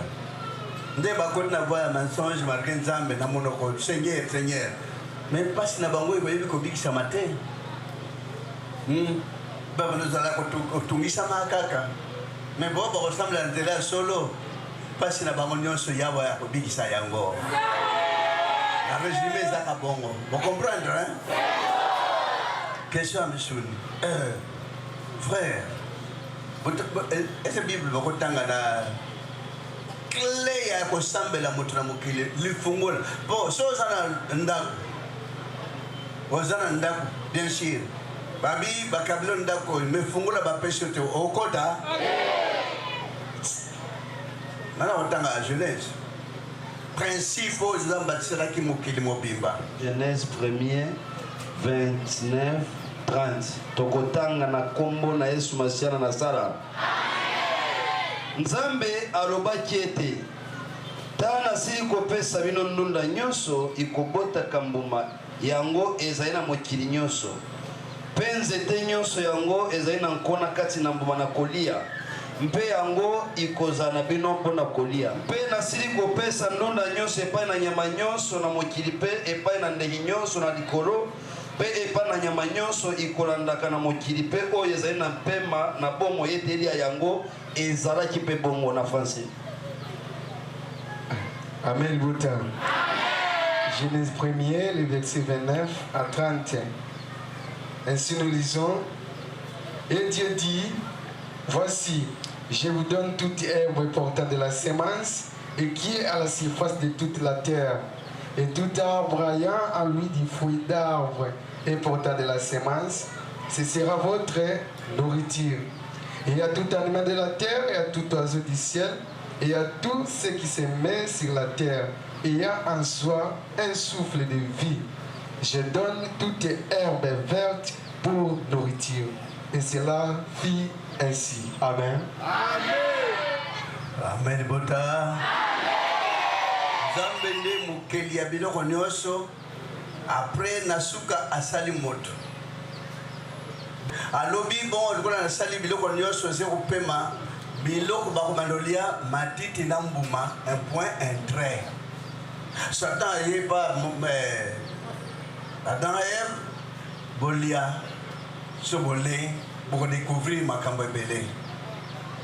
Nde bakoti na voie ya mensonge malgré Nzambe na monoko Seigneur, Seigneur, mais mpasi na bango ekoyebi kobikisama te. Bakozala kotungisama kaka, mais bo bakosambela nzela ya solo, mpasi na bango nyonso Yawe ya kobikisa yango. Na résumé ezaka bongo, bocomprendre hein? Question ya misuni, frère, ese Bible bakotanga na clé ya kosambela moto na mokili lifungola. Po so oza na ndako, oza na ndako bien sûr, babi bakabilo ndako oyo, mais fungola bapesi yo te, okota nana kotanga Genèse, principe oyo Nzambe atiselaki mokili mobimba. Genèse 1er 29 30, tokotanga na nkombo na Yesu Masiya na Nasala. Nzambe alobaki ete, tala nasili kopesa bino ndunda nyonso ikobotaka mbuma, yango ezali na mokili nyonso, mpe nzete nyonso yango ezali na nkona kati na mbuma na kolia, mpe yango ikozala na bino mpo na kolia. Mpe nasili kopesa ndunda nyonso epai na nyama nyonso na mokili, mpe epai na ndeke nyonso na likolo, mpe epai na nyama nyonso ikolandaka na mokili, mpe oyo ezali na mpema na bomoi ete elia yango. Ezalaki mpe bongo na français. Amen, Bouta. Genèse 1er, le verset 29 à 31. Ainsi nous lisons. Et Dieu dit, voici, je vous donne toute herbe portant de la semence et qui est à la surface de toute la terre, et tout arbre ayant en lui du fruit d'arbre et portant de la semence, ce sera votre nourriture. Et à tout animal de la terre, et à tout oiseau du ciel, et à tout ce qui se met sur la terre, ayant en soi un souffle de vie. Je donne toute herbe verte pour nourriture. Et cela fit ainsi. Amen. Amen bota. Nzambe nde mokeli ya biloko nyonso. Après na suka asali moto, alobi bon, lokola nasali biloko nyonso eze kopema, biloko bakobanda olia matiti na mbuma, un point un trait. Satan ayeba Adam Eve, bolia, so bole bokodécouvrir makambo ebele.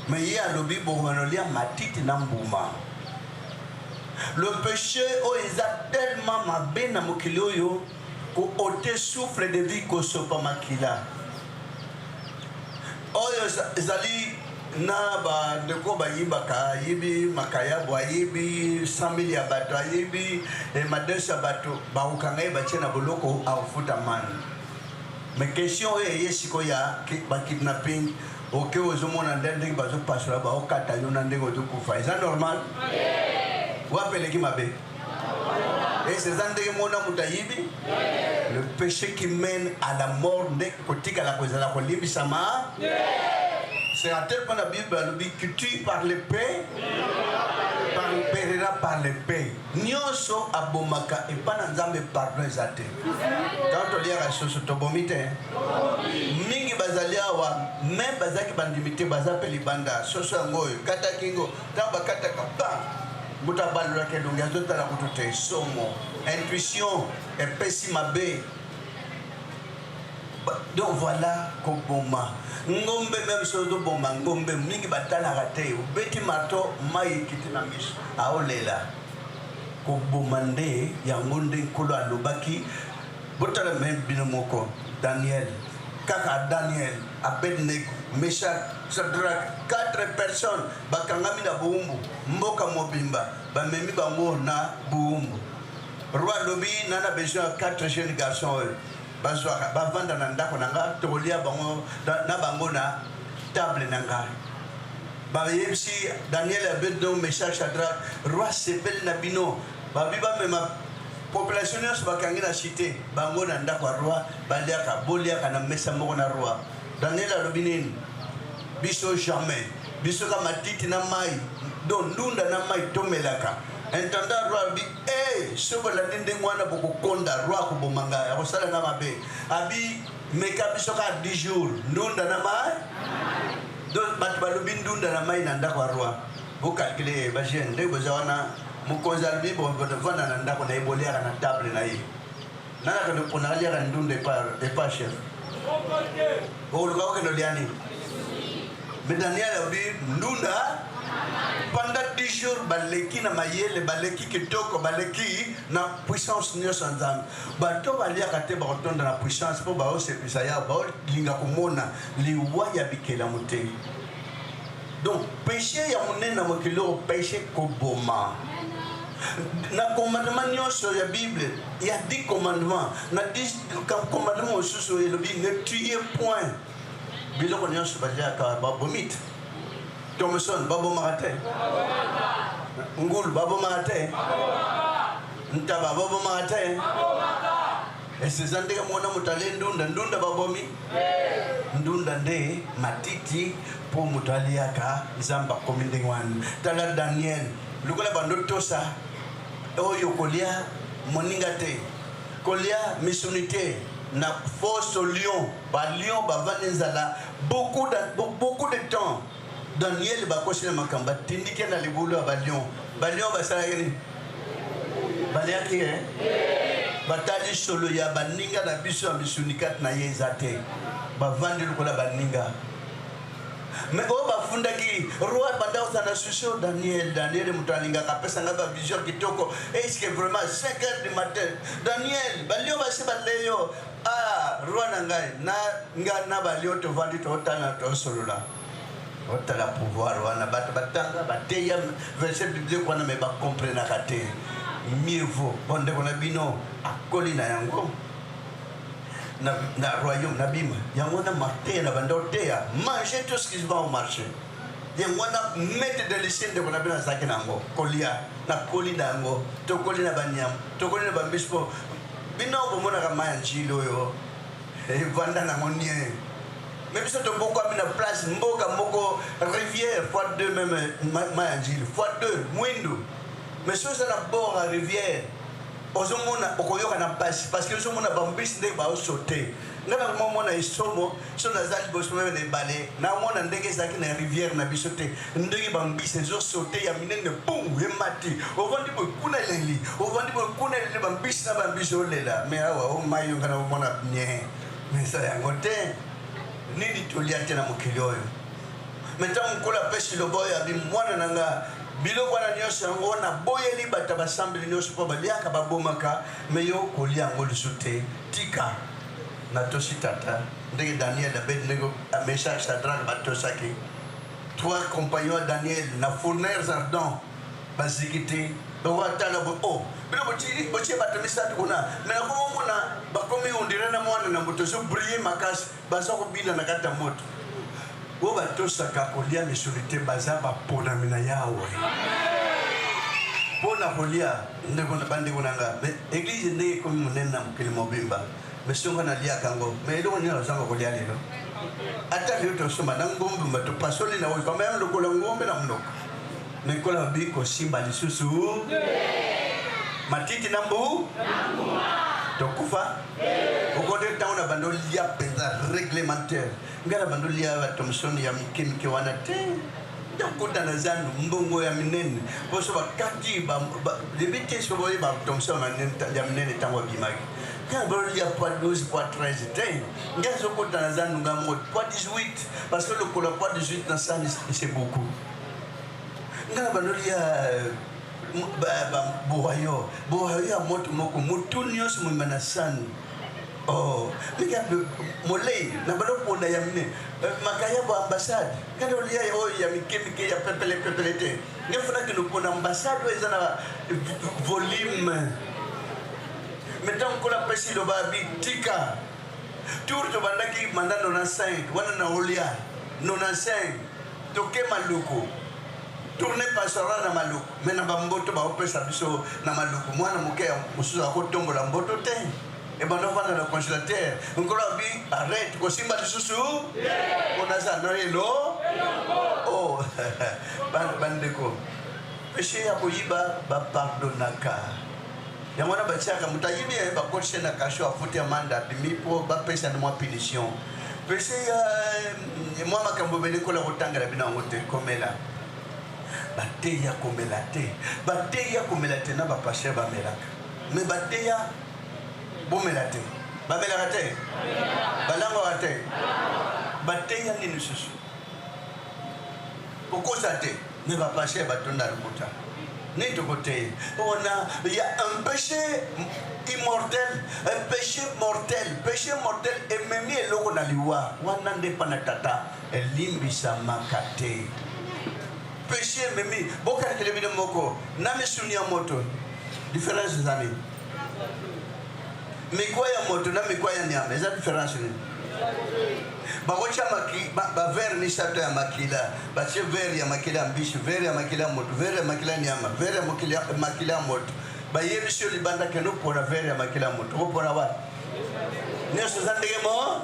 Mais ye alobi bokobanda olia matiti na mbuma. Le péché oyo eza tellement mabe na mokili oyo, koôter souffle de vie, kosopa makila oyo ezali na bandeko bayibaka, ayibi makayabo, ayibi 100 000 ya bato, ayibi madeso ya bato, bakokanga ye, batie na boloko, akofuta mani. Mais question oyo eye sikoyo ya bakidnapping, oke ozomona nde ndenge bazopasola, baokata yo na ndenge ozokufa, eza normal? Wapi eleki mabe? Ese eza ndenge mona moto ayibi. Le péché qui mène à la mort nde kotikala kozala kolimbisama. C'est à tel point la Bible alobi qui tue par l'épée par périra par l'épée. Nyonso abomaka epa na Nzambe pardon eza te. Tango toliaka soso tobomi te? Mingi bazali awa meme bazalaki bandimi te baza pe libanda soso yango oyo kata kingo tango bakataka pa moto abalolaka elongi azotala kutu te somo intuition epesi mabe. Donc voilà koboma ngombe meme soki ozoboma ngombe mingi batalaka te obeti marto mai ekiti na miso aolela koboma nde yango nde nkolo alobaki botala meme bino moko daniel kaka daniel abednego meshak sadrak quatre personnes bakangami na bowumbu mboka mobimba bamemi bango na bowumbu Roi alobi na na besoin ya 4 jeunes garçons oyo bazwaka bavanda na ndako na nga tokolia bango na bango na table na nga bayebisi Daniel Abednego Meshach Shadrach roi sepeli na bino babi bamema population nyonso bakangi na cité bango na ndako ya roi baliaka boliaka na mesa moko na roi Daniel alobi nini biso jamais biso ka matiti na mai do ndunda na mai tomelaka Intendant roi alobi eh, soki bolandi ndenge wana bokokonda, roi akoboma ngai, akosala ngai mabe. Abi meka biso kaka 10 jours ndunda na mai. Donc bato balobi ndunda na mai na ndako ya roi. Bokalkile ba jeune ndenge boza wana, mokonzi alobi bovanda na ndako na ye, boliaka na table na ye. Nani akende kopona aliaka ndunda epa epa chef? Okoluka okende olia nini? Mais Daniel alobi ndunda pendant 10 jours baleki na mayele baleki kitoko baleki na puissance nyonso ya Nzambe. Bato baliaka te bakotonda na puissance mpo baosepisa ya baolinga komona liwa ya bikelamu te. Donc péché ya monene na mokili oyo péché koboma. Na commandement nyonso ya Bible, il y a 10 commandements. Na 10 commandement mosusu elobi ne tuez point. Biloko nyonso baliaka babomi te. Thomson babomaka te. Ngulu babomaka te. Ntaba babomaka te. Ese eza ndenge moko na moto alie ndunda, ndunda babomi ndunda nde matiti mpo moto aliaka. Nzambe akomi ndenge wana. Tala Daniel, lokola bando tosa oyo kolia moninga te, kolia misuni te na force lion, ba lion bavandi nzala beaucoup de, beaucoup de temps. Daniel bakosi na makambo, batindiki na libulu ya ba lion. Ba lion basalaki nini? Baliaki eh? Batali solo ya baninga na biso ya misuni kati na ye eza te, bavandi lokola baninga. Me oyo bafundaki roi banda kozala na souci oyo Daniel, Daniel moto alingaka apesa ngai bavision kitoko. Est-ce que vraiment 5 heures du matin Daniel balio basi baleyo ah roi na ngai na nga na balio tovandi totala tosolola otala pouvoir wana bato batanga bateya verset biblique wana me bakomprenaka te mieux vaut bondeko na bino akoli na yango na, na royaume na bima yango wana mateya na banda oteya manger tout ce qui va au marché yango wana maître de lycée ndeko na bino azalaki na yango kolia nakoli na yango tokoli na banyama tokoli na bambisi mpo bino bomonaka mai ya njili oyo evanda nango nie me biso tobokwami na place mboka moko rivière fois deux meme mai ya njili fois deux mwindu mais soki oza na bord ya rivière ozomona okoyoka na mpasi parce que ozomona bambisi ndenge baosote ngai nakomomona esomo so naza liboso meme na ebale namona ndenge ezalaki na rivière na biso te ndenge bambisi ezosote ya minene bum emati ovandi boye kuna eleli ovandi boye kuna eleli bambisi na bambisi olela me awa omai yo ngai nakomona nie eza yango te nini tolia te na mokili oyo me ntango mokolo apesi loba oyo abi mwana na nga biloko wana nyonso yango naboyeli bato ya basambeli nyonso mpo baliaka babomaka me yo kolia yango lisusu te tika natosi tata ndenge daniel abednego meshak shadrak batosaki trois compagnons ya daniel na fournaires ardent baziki te batala bo oh bino botie bato misato kuna me nakoma omona bakomi ondire na mwana na moto ezo brille makasi baza kobina na kati ya moto oyo batosaka kolia misuni te baza baponami na yawe mpo na kolia ndeko bandeko na nga me eglize ndenge ekomi monene na mokili mobimba me songa naliaka yango me eloko nini nazanga kolia lelo ata lelo tosomba na ngombe mba topasoli na oyo pamba ya lokola ngombe na monoko me nkola babi kosimba lisusu. Matiti na mbu tokufa okote ntango na bando lia mpenza réglementaire ngai na bando lia batomsoni ya mike mike wana te Tokota na zandu mbongo ya minene poso bakati debi te so boye batomsa ya minene ntango abimaki ngai bololia poids 12 poids 13 te ngai azokota na zandu ngai moko poids 18 parce que lokola poids 18 na sani c'est beaucoup ngai na balolia bowayo bowayo ya moto moko motu nyonso mobima na sani Oh, mika molei na bando ponda ya mine eh, makayabo ambassade kende olia oyo ya mike mike ya pepele pepele te nge funa kende opona ambassade oyo eza na volume me ntango nkola apesi loba abi tika tour tobandaki manda 95 wana na olia 95 toke maluku tourne pastoral na maluku me na bamboto baopesa biso na maluku mwana moke mosusu akotombola mboto te ebanda ofanda na congélateur nkolo abi arrête kosimba lisusu mpo naza na elo oh bandeko péché ya koyiba bapardonaka yango wana batiaka moto ayibi ye bakotise na kasho afuti amande abimi mpo bapesa na mwa punition péché ya eh, mwa makambo ebele nkola kotangela bino yango te komela bateya komela te bateya komela te na bapaster bamelaka me bateya bomela te bamelaka te balangwaka te bateya nini lisusu kokosa te me bapaster batonda lokuta nini tokoteya wana ya un péché immortel un péché mortel péché mortel ememi eloko na liwa wana nde mpa na tata elimbisamaka te péché ememi bokalikele bino moko na misuni ya moto différence eza nini mikwa ya moto na mikwa ya nyama eza différence nini bakotya bavere misato ya makila batie vere ya makila ya mbisi vere ya makila ya moto vere ya makila ya nyama vere ya makila ya moto bayebisi yo libanda kende opona vere ya makila ya moto okopona wapi nyonso eza ndenge mo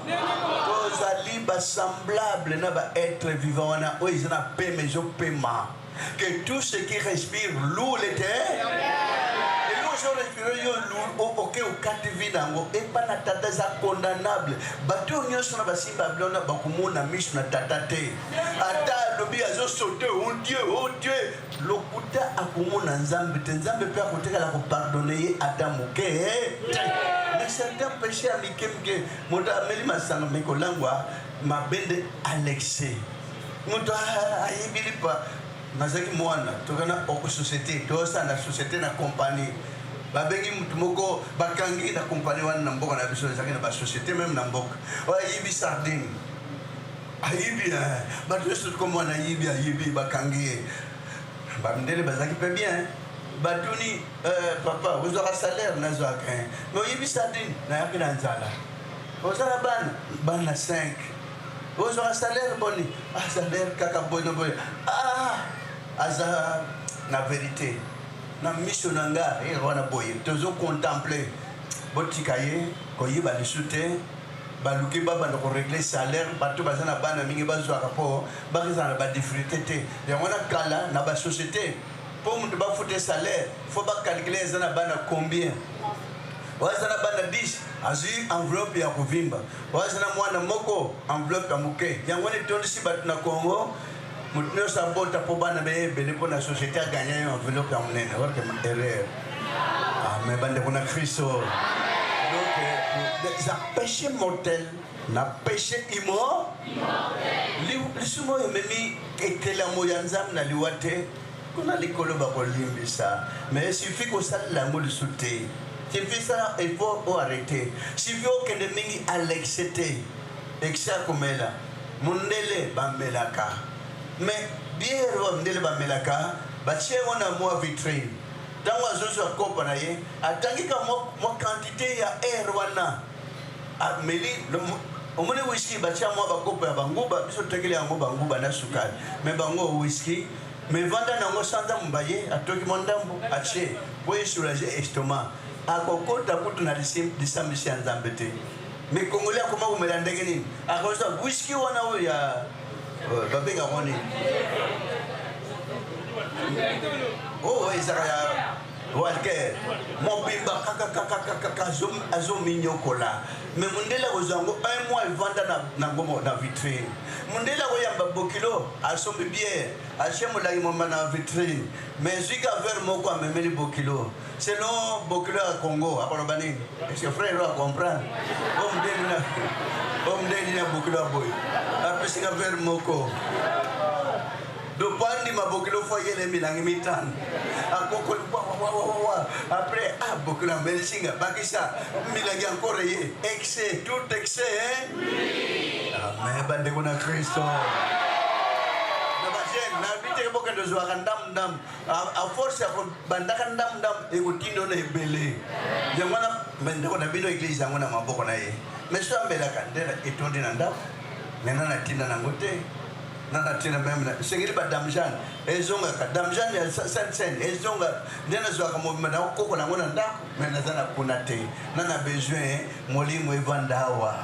tozali basemblable na baetre vivant wana oyo eza na pema ezopema que tout ce qui respire loue l'éternel eloko ozo respire yo oke okati vi na yango epa na tata eza condamnable bato oyo nyonso na basimba bilona bakomona miso na tata te ata alobi azosote o oh dieu o oh dieu lokuta akomona nzambe te nzambe mpe akotikala kopardone ye ata moke te mais certains péché ya mike mike moto ameli masanga me kolangwa mabende alexe moto ayebi lipa nazalaki mwana tokana société tosala na société na compagnie babengi motu moko bakangi na compagnie wana na mboka na biso ezalaki na basociété meme na mboka oyo ayibi sardine ayibi eh. bato nyonso komwana ayibi ayibi bakangi ye bamindele bazalaki mpe bien batuni eh, papa ozwaka salaire nazwaka eh. me oyibi sardine nayaki na nzala oza na bana bana 5 ozwaka salaire boni ah, salaire kaka boye boye ah, aza na verité na miso na nga eh, wana boye tozo contemple botika ye koyiba lisu te baluki babanda koregle salaire bato baza na bana mingi bazwaka mpo bakozala na badifficulté te yango wana kala na basociété mpo moto bafute salaire fo bacalcule eza na bana combien oyo aza na bana 10 azwi enveloppe ya kovimba oyo aza na mwana moko enveloppe ya moke yango wana etondisi bato na congo moto nyonso abota mpo bana beye ebele mpo na société aganya yo enveloppe ya monene orke erreur amen bandeko na kristo donc euh, eza péché mortel na péché imo lisumu oyo ememi ekelamo ya nzambe na liwa te kuna likolo bakolimbisa mais suffit kosalela yango lisusu te suffit sala effort o arrete suffit okende mingi alexe te excès ya komela mondele bamelaka mais biere oyo mindele bamelaka batie yango na mwa vitrine ntango azozwa kopa na ye atangi ka mwa quantité ya air wana ameli omoni whisky batia mwa bakopo ya banguba biso totekeli yango banguba na sukali me bango whisky me vanda nango sanza mbaye atoki mwa ndambo atie po esoulage estomac akokota kutu na lisambisi ya nzambe te me congolais akoma komela ndenge nini akozwa whisky wana oyo ya euh, babengaka ngo nini oyo oh, ezalaka ya Walker mobimba kakakakakaka azominyokola me mondele akozwa yango un mois evanda na ngomo na vitrine. Mondele akoyamba bokilo asombi biere atie molangi moma na vitrine, mais ezwika verre moko amemeli bokilo. Selon bokilo ya Congo akoloba nini? Est-ce que frère a comprendre? Oyo mondele na bokilo ya boye apesika verre moko donc po andima bokilo fo ayele milangi mitano akokoli wawawawa après ah bokilo amelisinga bakisa milangi encore ye excès tout excès hein? Amen bandeko na Kristo na bajeune na biteke bokende ozwaka ndambu ndambu a force ya kobandaka ndambu ndambu ekotinda na ebele yango wana bandeko na bino eglise yango na maboko na ye mais so amelaka nde etondi na ndako mena natinda nango te na natina meme na esengeli ba dame Jeanne ezongaka dame Jeanne ya sainte seine ezonga nde nazwaka mobimba na kokola yango na ndako me naza na kuna te na na besoin molimo evanda awa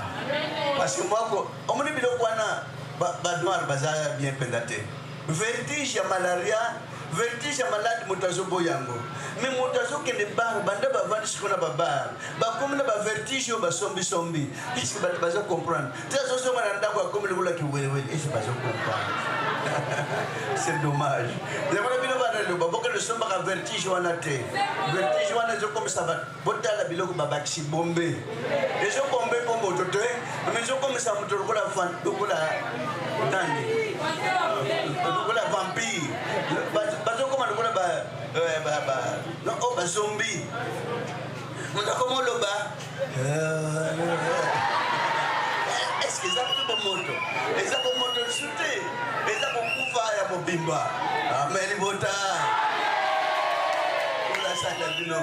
parce que mwako omoni biloko wana ba noir baza bien mpenza te. Vertige ya malaria, vertige ya malade, moto azoboya yango me moto azokende bar banda bavandi siko na babar bakomi na bavertige oyo basombisombi puisque bato bazo comprendre te azozonga na ndako akomi lokola kiwelewele ese bazo comprendre. C'est dommage. Yango na bino bana loba bokende sombaka vertige wana te. Vertige wana ezokomisa bato botala biloko babakisi bombe ezobombe mpo moto te me ezokomisa moto lokola lokola nani lokola vampire bazokoma lokola oyo bazombi moto akoma oloba eske eza mpe bomoto eza bomoto lisusu te eza kokufa ya mobimba. Amen libota olasala bino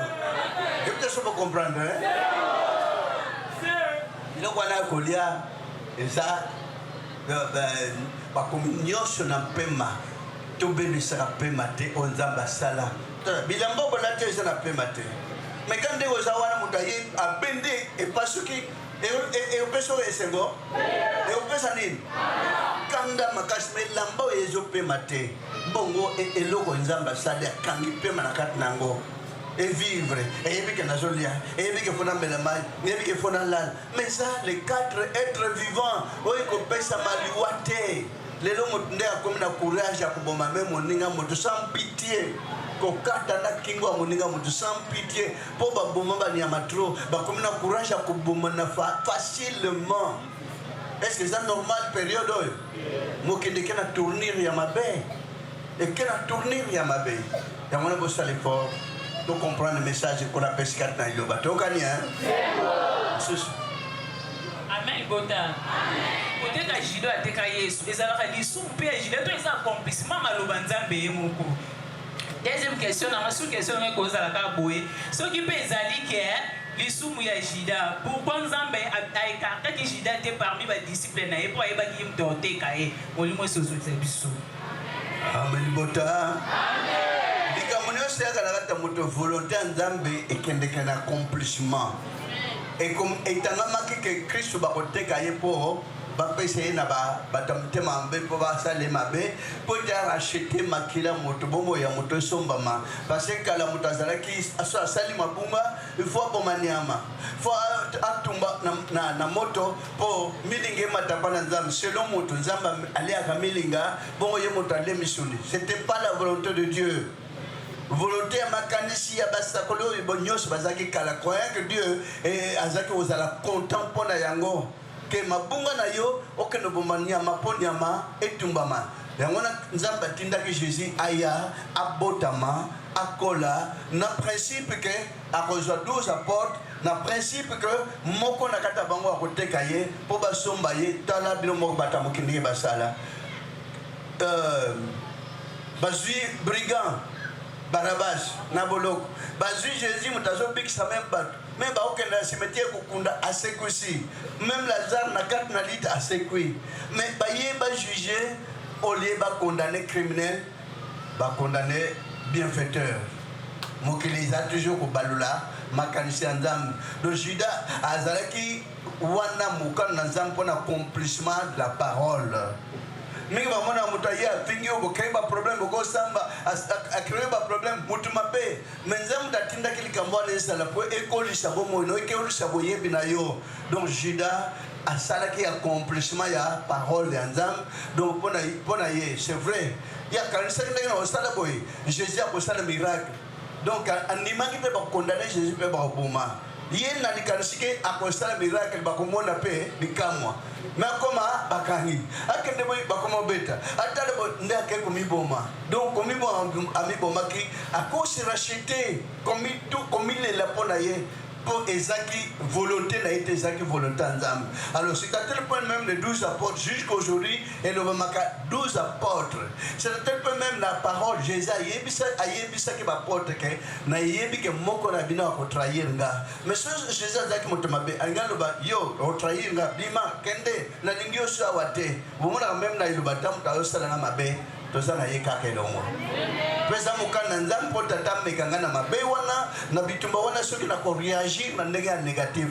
ebite so bocomprendre biloko wana ya kolia eza bakomi nyonso na mpema tobebisaka pema te oyo Nzambe asala. Bilamba bolati eza na pema te me ka ndenge oza wana moto aye abendi epasuki ekopesa oyo esengo ekopesa nini kanda makasi me elamba oyo ezopema te bongo eloko Nzambe asali akangi pema na kati na yango evivre eyebi ke nazolia eyebi ke fo namela mai eyebi ke fo nalala mais eza les quatre êtres vivants oyo ekopesama liwa te. Lelo moto nde akomi na courage ya koboma me moninga moto sans pitié kokata na kingo ya moninga moto sans pitié mpo baboma banyama trop bakomi na courage ya koboma na facilement. Est ce que eza normal période oyo mokili eke na tournure ya mabe eke na tournure ya mabe yango wana bosala effort to comprendre message ekola apesi kati na liloba tokani lisusu. Amen bota. Koteka Judas ateka Yesu ezalaka lisumu mpe ya Judas to eza accomplissement maloba Nzambe ye moko. Deuxième question nanga sous question nanga ekozala kaka boye soki mpe ezali ke lisumu ya Judas pourquoi Nzambe aekartaki Judas te parmi ba disciples na ye mpo ayebaki ye moto akoteka ye molimo esozolisa biso. Amen libota. Likambo nyonso eyaka na kati ya moto volonté ya Nzambe ekendeke na accomplissement. Etangamaki ke Kristo bakoteka ye mpo bapesa ye na bato ya motema mabe mpo basala ye mabe mpo ete arachete makila moto bomoi ya moto esombama parce que kala moto azalaki so asali mabunga il faut aboma nyama faut atumba na, na, na moto mpo milinga emata mpa na Nzambe selon moto Nzambe aliaka milinga bongo ye moto alie misuni. C'était pas la volonté de Dieu. Volonté ya makanisi ya basakoli oyo bo nyonso bazalaki kala croyant que Dieu eh, azalaki kozala content mpo na yango ke mabunga na yo okende oboma nyama mpo nyama etumbama yango wana Nzambe atindaki Jésus aya abotama akola na principe ke akozwa 12 apôtres na principe ke moko na kati ya bango akoteka ye mpo basomba ye. Tala bino moko bato ya mokili ndenge basala bazwi brigand Barabas na boloko bazwi Jésus moto azobikisa meme bato meme baokende na cimetière kokunda asekwisi meme Lazare na kati na lite asekwi mais baye bajuge au lieu bacondamne criminel bacondamne bienfaiteur. Mokili eza toujours kobalula makanisi ya Nzambe. Donc Judas azalaki wana mokano na Nzambe mpona accomplissement de la parole. Mingi bamona moto aye afingi yo, bokei baproblème, bokosamba, acree baproblème, moto mabe. Me Nzambe moto atindaki likambo wana ezala mpo ekolisa bomoi na yo, ekolisa boyebi na yo. Donc Judas asalaki accomplissement ya parole ya Nzambe. Donc mpo na ye, c'est vrai, ye akanisaki ndenge na kosala boye, Jésus akosala miracle. Donc andimaki mpe bakokondane Jésus mpe bakoboma ye na likanisi ke akosala miracle, bakomona mpe bikamwa. Me akoma bakangi, akende boye, bakoma obeta, atala boye, nde ake komiboma. Donc komiboma, amibomaki, akose racheter, komilela mpo na ye, mpo ezaki volonté na ye te, ezaki volonté ya Nzambe. Alors c'est à tel point même les 12 apôtres, jusqu'aujourd'hui elobamaka 12 apôtres, c'est à tel point même la parole, Jésus ayebisaki baapôtre ke nayebi ke moko na bino akotrahir nga. Mais so Jésus azalaki moto mabe, alingi aloba: "Yo otrahir nga, bima, kende, nalingi yo so awa te." Bomonaka même na eloba ta moto azosala nga mabe, toza na ye kaka elongo, mpe eza mokanda na Nzambe mpo tata ameka ngai na mabe wana, na bitumba wana, soki nakoréagir na ndenge ya négatif.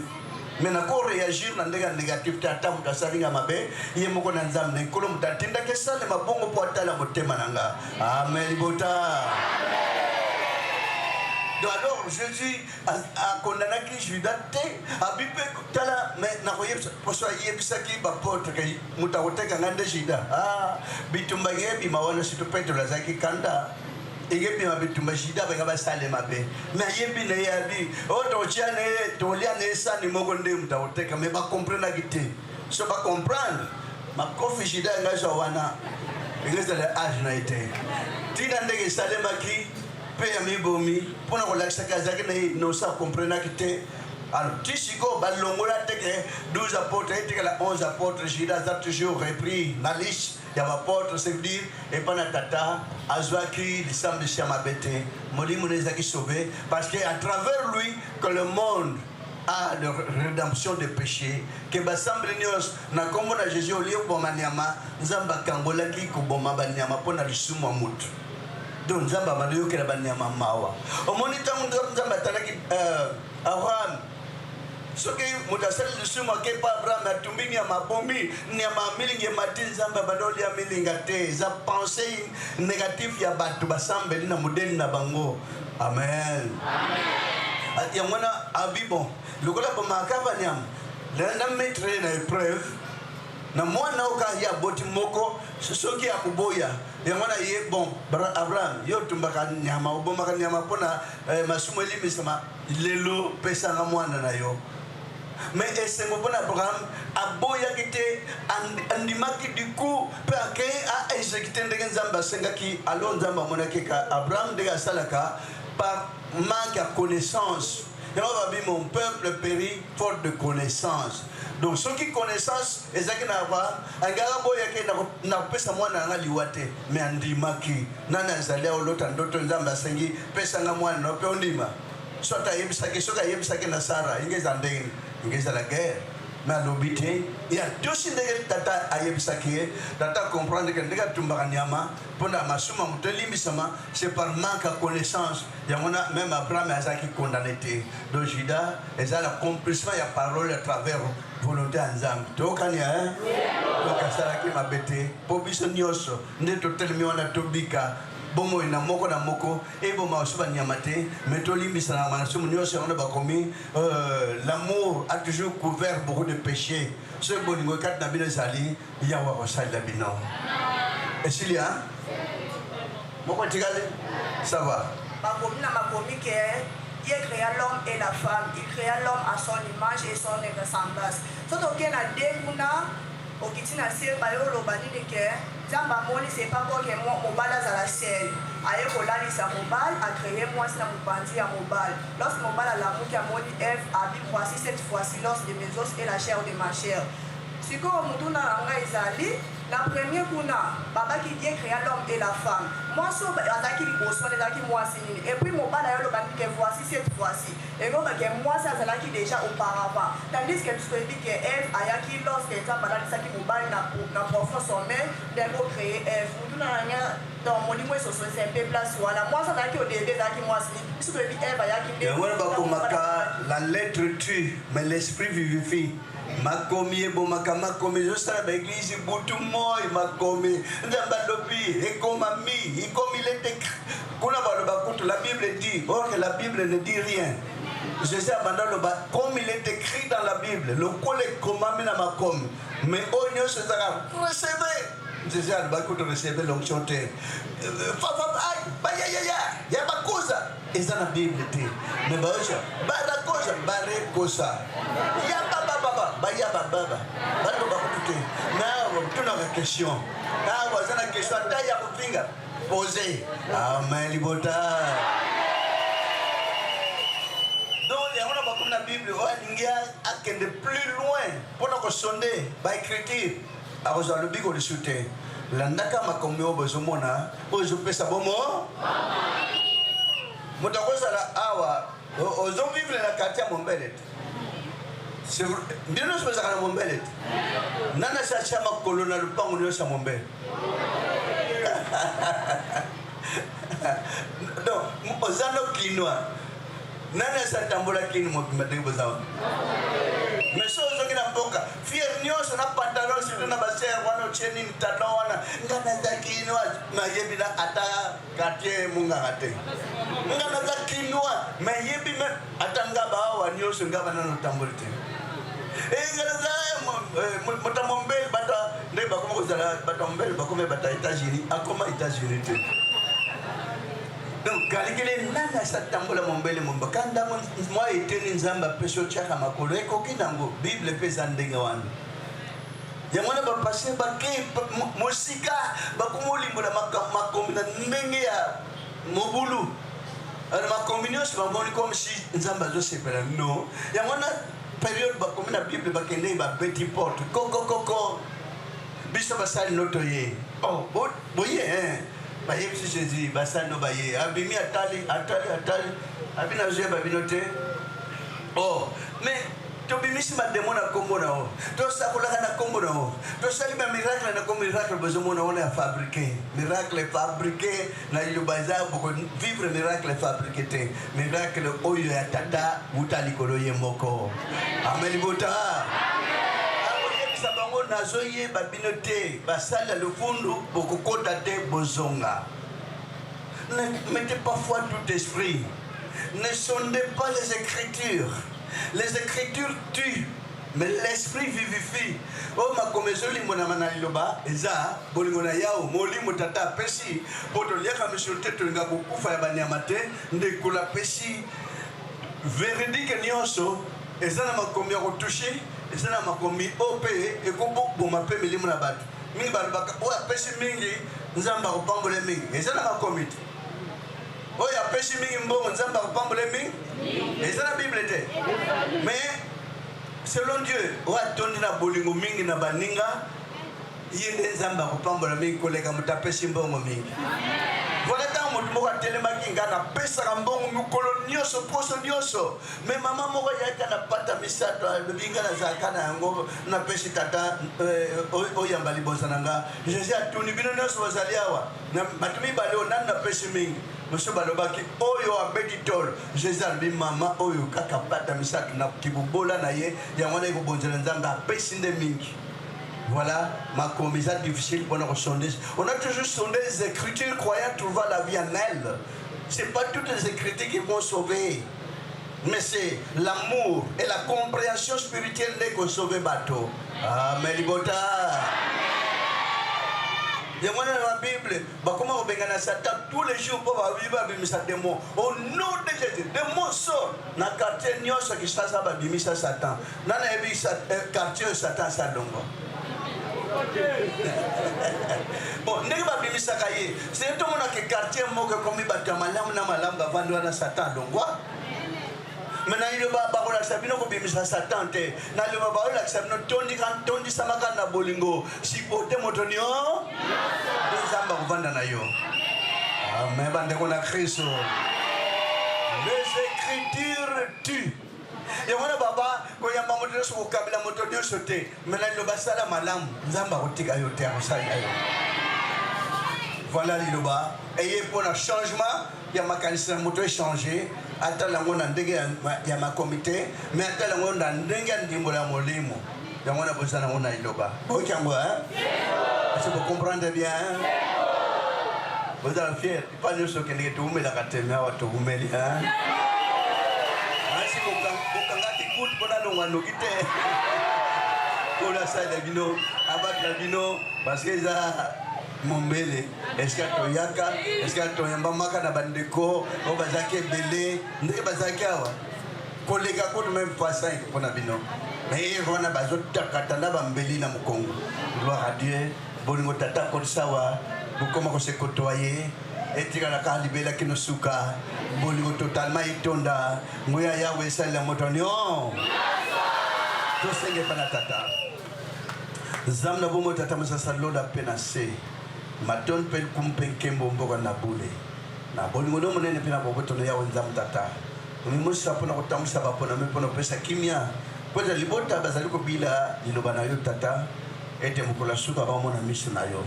Me nakoréagir na ndenge ya négatif te. Ata moto asali nga mabe, ye moko na Nzambe na Nkolo moto atindaki esalema bongo mpo atala motema na nga. Amen libota. Donc alors Jésus akondanaki Judas te, abi mpe tala, me nakoyebisa poso ayebisaki baapôtre ke moto akoteka ngai nde Judas. Ah, bitumba ekebima wana, surtout Petro azalaki kanda, ekebima bitumba, Judas benga basalema be. Me ayebi na ye, abi oyo totia na ye, tolia na ye sani moko, nde moto akoteka. Me bakomprenaki te. So bacomprendre makofi Judas ngai zwa wana, ekezala age na ye te. Ntina ndenge esalemaki mpe ya mibomi mpona kolakisaki azalaki na ye innocent, akomprenaki te. Alors ti sikoyo balongola te ke 12 apôtres etikala 11 apôtres, Judas aza toujours repris na liste ya baapôtre. C'est veut dire epa na tata azwaki lisambisi ya mabe te, molimo na ezalaki sauvé, parce que à travers lui que le monde a la rédemption des péchés, ke basambeli nyonso na nkombo na Jésus. Olie koboma nyama, Nzambe akangolaki koboma banyama mpo na lisumu ya motu. Donc Nzambe abandi oyokela banyama mawa. Omoni ntango Nzambe atalaki Abraham, soki moto asali lisumu, ake pa Abraham, atumbi nyama, abomi nyama, milingi emati, Nzambe abandi olia milinga te. Eza pensée négatif ya bato basambeli na modeli na bango. Amen. Yango wana abi bon, lokola bomaka banyama, na mettre ye na épreuve na mwana oyo kaka ye aboti moko, soki akoboya. Yango wana ye bon, Abraham, yo otumbaka nyama, obomaka nyama mpona masumu elimbisama, lelo pesanga mwana na yo. Me esengo mpona Abraham, aboyaki te, andimaki du coup mpe akei aexécute ndenge Nzambe asengaki. Alors Nzambe amonaki ka Abraham ndenge asalaka par manque ya connaissance. Yango babi: "Mon peuple périt faute de connaissance." Donc soki connaissance ezalaki na Abraham, angaka boyaki na kopesa mwana nanga liwa te. Me andimaki. Nani azali aolota ndoto, Nzambe asengi pesanga mwana no mpe ondima? Soki ayebisaki, soki ayebisaki na Sara, inge eza ndenge inge ezala guerre. Me alobi te, ya tosi ndenge tata ayebisaki ye. Tata comprendre ke ndenge atumbaka nyama mpona masumu ya moto elimbisama, c'est par manque ya connaissance. Yango na même Abraham azalaki condamné te. Donc Judas eza l'accomplissement ya parole à travers volonté ya Nzambe. Tokani, hein? Donc asalaki mabe te, mpo biso nyonso nde totelemi wana, tobika bomoi na moko na moko, eboma oso banyama te, mais tolimbisana masumu nyonso. Yango na bakomi l'amour a toujours couvert beaucoup de péchés. Soki bolingo kati na bino ezali, Yawe akosalela bino. Esili a moko etikali, ça va. Bakomi na makomi ke Dieu créa l'homme et la femme, il créa l'homme à son image et son ressemblance. So tokei na de kuna, okiti na se, baye oloba nini? Ke Nzambe amoni c'est pas bon ke mobali azala seul, aye kolalisa mobali, acréé mwasi na mopanzi ya mobali. Lorsque mobali alamuki, amoni Eve, abi: "Voici cette fois-ci l'os de mes os et la chair de ma chair." Sikoyo motuna na ngai ezali na premier kuna babaki Dieu créa l'homme et la femme, mwasi oyo azalaki liboso wana ezalaki mwasi nini? Et puis mobali aye oloba nini ke voici cette fois-ci? Ekobake mwasi azalaki déjà auparavant, tandis que biso toyebi ke Eve ayaki lorsque Nzambe alalisaki mobali na profond sommeil, nde akocréer Eve. Motuna na ngai, donc molimo esoso ese mpe place wana, mwasi azalaki au début ezalaki mwasi nini? Biso toyebi Eve ayaki nde Yango wana bakomaka: la lettre tue, mais l'esprit vivifie. Makomi ebomaka, makomi ezosala ba eglise butu moi, makomi Nzambe alobi ekomami, ikomi lete kuna baloba kutu la Bible dit, or que la Bible ne dit rien. Jésus abanda loba comme il est écrit dans la Bible, lokola ekomami na makomi, mais oyo nyonso ezaka recevez. Jésus alobaki kutu recevez l'onction te. Bayayaya ya bakoza eza na Bible te, mais bayosa barakosa barekosa ya babababa baya bababa baloba kutu te. Na tunaka question, awa aza na question ata ya kofinga pose. Amen libota. Donc yango na bakomi na Bible oyo alingi akende plus loin mpona kosonde ba écriture akozwa lobiko lisusu te. Landaka makambo oyo bozomona oyo ezopesa bomo. Moto akozala awa ozovivre na quartier ya Mombele te. Bino nyonso bozalaka na Mombele te. Nani asi atia makolo na lopango nyonso ya Mombele? Donc oza no kinois. Nani asi atambola kini mobimba ndenge boza wana? Mais soki ozongi na mboka fier nyonso na pantalon surtout na basere wana otie nini talon wana, nga naza kinois nayebi na ata quartier munganga te, nga naza kinois mais yebi me ata nga baawa nyonso nga bana notamboli te. Nga naza moto ya Mombele, bato nde bakoma kozala bato ya Mombele, bakoma bato ya États-Unis, akoma États-Unis te. Donc kalikele nani asatambola Mombele momba kandango mwa eteni Nzambe apesi otiaka makolo ekoki nango. Bible mpe eza ndenge wana. Yango wana bapaster bake mosika, bakoma olimbola makomi na ndenge ya mobulu. Alors makomi nyonso bamoni comme si Nzambe azosepela. Non, yango wana periode bakomi na Bible bakendeki babeti porte kokokoko, biso basali noto ye oh, boye hein. Bayebisi Jésus basali no baye, abimi atali atali atali, abi nazoyeba bino te. Oh, mais tobimisi bademo na nkombo na yo, tosakolaka na nkombo na yo, tosali bamiracle na nkombo. Miracle bozomona wana ya fabriqué, miracle fabriqué na liloba eza bokovivre miracle fabriqué te, miracle oyo ya tata wuta likolo ye moko. Amen libota. Akoyebisa bango nazoyeba bino te, basali ya lofundu bokokota te, bozonga. Ne mettez pas foi tout esprit, ne sondez pas les écritures. Les écritures tuent, mais l'esprit vivifie. Oyo makomi ezolimbonama na liloba eza bolingo na Yawe, molimo tata apesi mpo toliaka misolo te, tolinga kokufa ya banyama te. Ndeko apesi veridike nyonso eza na makomi ya kotushe, eza na makomi oyo mpe ekoboma mpe milimo na bato mingi. Balobaka oyo apesi mingi Nzambe akopambola mingi, eza na makomi te. Oyo apesi mingi mbongo Nzambe akopambola mingi, eza na Bible te. Mais selon Dieu, oyo atondi na bolingo mingi na baninga ye nde Nzambe akopambola mingi koleka moto apesi mbongo mingi. Voilà, ntango moto moko atelemaki, ngai napesaka mbongo mokolo nyonso, poso nyonso, me mama moko ayaka na pata misato, alobi ngai nazalaka na yango, napesi tata oyamba libonza na nga. Jésus atuni bino nyonso bozali awa, bato mibale oyo nani napesi mingi? Mosusu balobaki oyo abeti tolo. Jésus alobi mama oyo kaka pata misato na kibobola na ye, yango wana ekobonzela Nzambe apesi nde mingi. Voilà, makomi eza difficile mpona kosonde. On a toujours sondé les écritures croyant trouver la vie en elles. C'est pas toutes les écritures qui vont sauver, mais c'est l'amour et la compréhension spirituelle nde kosauve bato. Amen libota. Yango wana na Bible bakoma kobengana Satan tous les jours mpo babi babimisa démon au nom de Jésus, démon sort. Na quartier nyonso Kinshasa babimisa Satan. Nani ayebi quartier oyo Satan asalongwa? Bon, ndenge babimisaka ye, se tomonaka quartier moko ekomi bato ya malamu na malamu bavandi wana, Satan alongwa. Me na liloba bakolakisa bino kobimisa Satan te, na liloba bakolakisa bino tondisamaka na bolingo, supporte moto nio nde Nzambe akovanda na yo. Amen bandeko na Kristo. Les écritures tuent. Yango wana baba koyamba moto nyonso, kokabela moto nyonso te, me na liloba sala malamu, Nzambe akotika yo te, akosalela yo. Voilà liloba eye mpona changement ya makanisi na moto echange, atala yango na ndenge ya makomi te, me atala yango na ndenge ya ndimbola ya molimo. Yango wana boza nango na liloba. Boyoki yango, hein? Est-ce que vous comprenez bien? Bozala fier. Epai nyonso okendeke towumelaka te, me awa towumeli, hein? Asi bokangaki kutu mpo nalongwa noki te. Nkolo asalela bino, abatela bino, parce que eza mombele esika toyaka, esika toyambamaka na bandeko oyo bazalaki ebele ndenge bazalaki awa koleka kutu meme fois 5 mpo na bino. Mais wana bazotakata na bambeli na mokongo. Gloire à Dieu. Bolingo tata akotisa awa bokoma kose kotoye etikala kaka libela kino suka. Bolingo totalement etonda nguya Yawe esalela moto nio. Tosenge epa na tata Nzambe na bomoi, tata mosasa lola mpe na se, matondi mpe likumu mpe nkembo mboka na bule na bolingo no monene mpe na boboto na Yawe Nzambe tata omimosisa mpo na kotambwisa baponami mpo na kopesa kimia mpo ete libota bazali kobila liloba na yo tata ete mokolo ya suka bamona miso na yo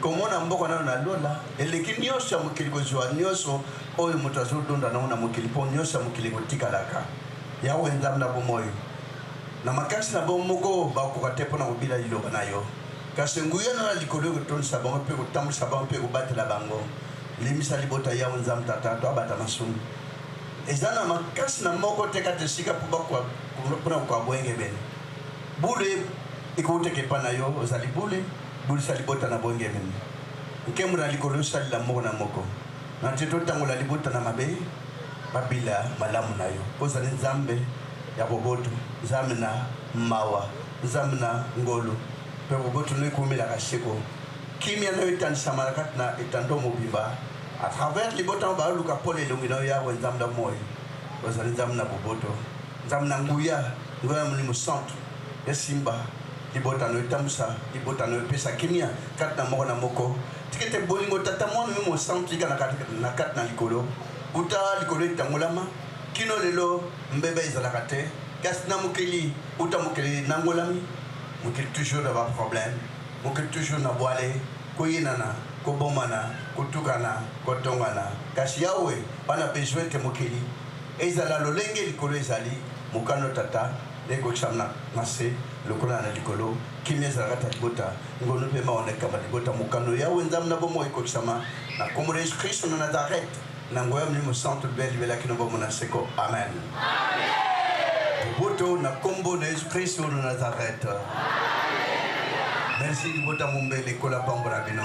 komona mboka nano na lola eleki nyonso ya mokili kozwa nyonso oyo moto azodonda nango na mokili mpo nyonso ya mokili ekotikalaka. Yawe Nzambe na bomoi, na makasi na bango moko bakokoka te mpo na kobila liloba na yo, kasi nguya na yo na likolo ekotondisa bango mpe ekotambwisa bango mpe ekobatela bango. Limbisa libota Yawe Nzambe Tata, toabata masumu. Eza na makasi na moko te kati esika mpo na kokoka boyengebene. Bule ekowutaka epai na yo, ozali bule, bulisa libota na boyengebene. Nkembo na likolo esalela moko na moko. Na te totangola libota na mabe, babila malamu na yo. Mpo ozali Nzambe ya boboto, Nzambe na mawa, Nzambe na ngolu, mpe boboto na yo ekoumelaka seko. Kimia na yo etandisama na kati na etando mobimba à travers libota oyo baluka pole elongi na yo, Yawe Nzambe na moi. Ozali Nzambe na boboto, Nzambe na nguya, nguya ya Molimo Santu esimba libota na yo, etambusa libota na yo, epesa kimia kati na moko na moko. Tika ete bolingo Tata, Mwana mpe Mosantu ika na kati na likolo, uta likolo etangolama kino lelo mbeba ezalaka te, kasi na mokili uta mokili enangolami, mokili toujours na ba problème, mokili toujours na bwale, koyinana, kobomana, kotukana, kotongana. Kasi Yawe bana besoin te mokili ezala lolenge likolo ezali, mokano Tata ekokisama na se lokola na likolo. Kimia ezala kati ya libota, ngolu mpe mawa na ekamba libota. Mokano Yawe Nzambe na bomoi ekokisama na kombo na Yesu Kristo na Nazareth, na nguya ya Molimo Santu libela libela kino bomoi na seko. Amen. Boboto na kombo na Yesu Kristo na Nazareth. Merci libota mombele, kola pambola bino.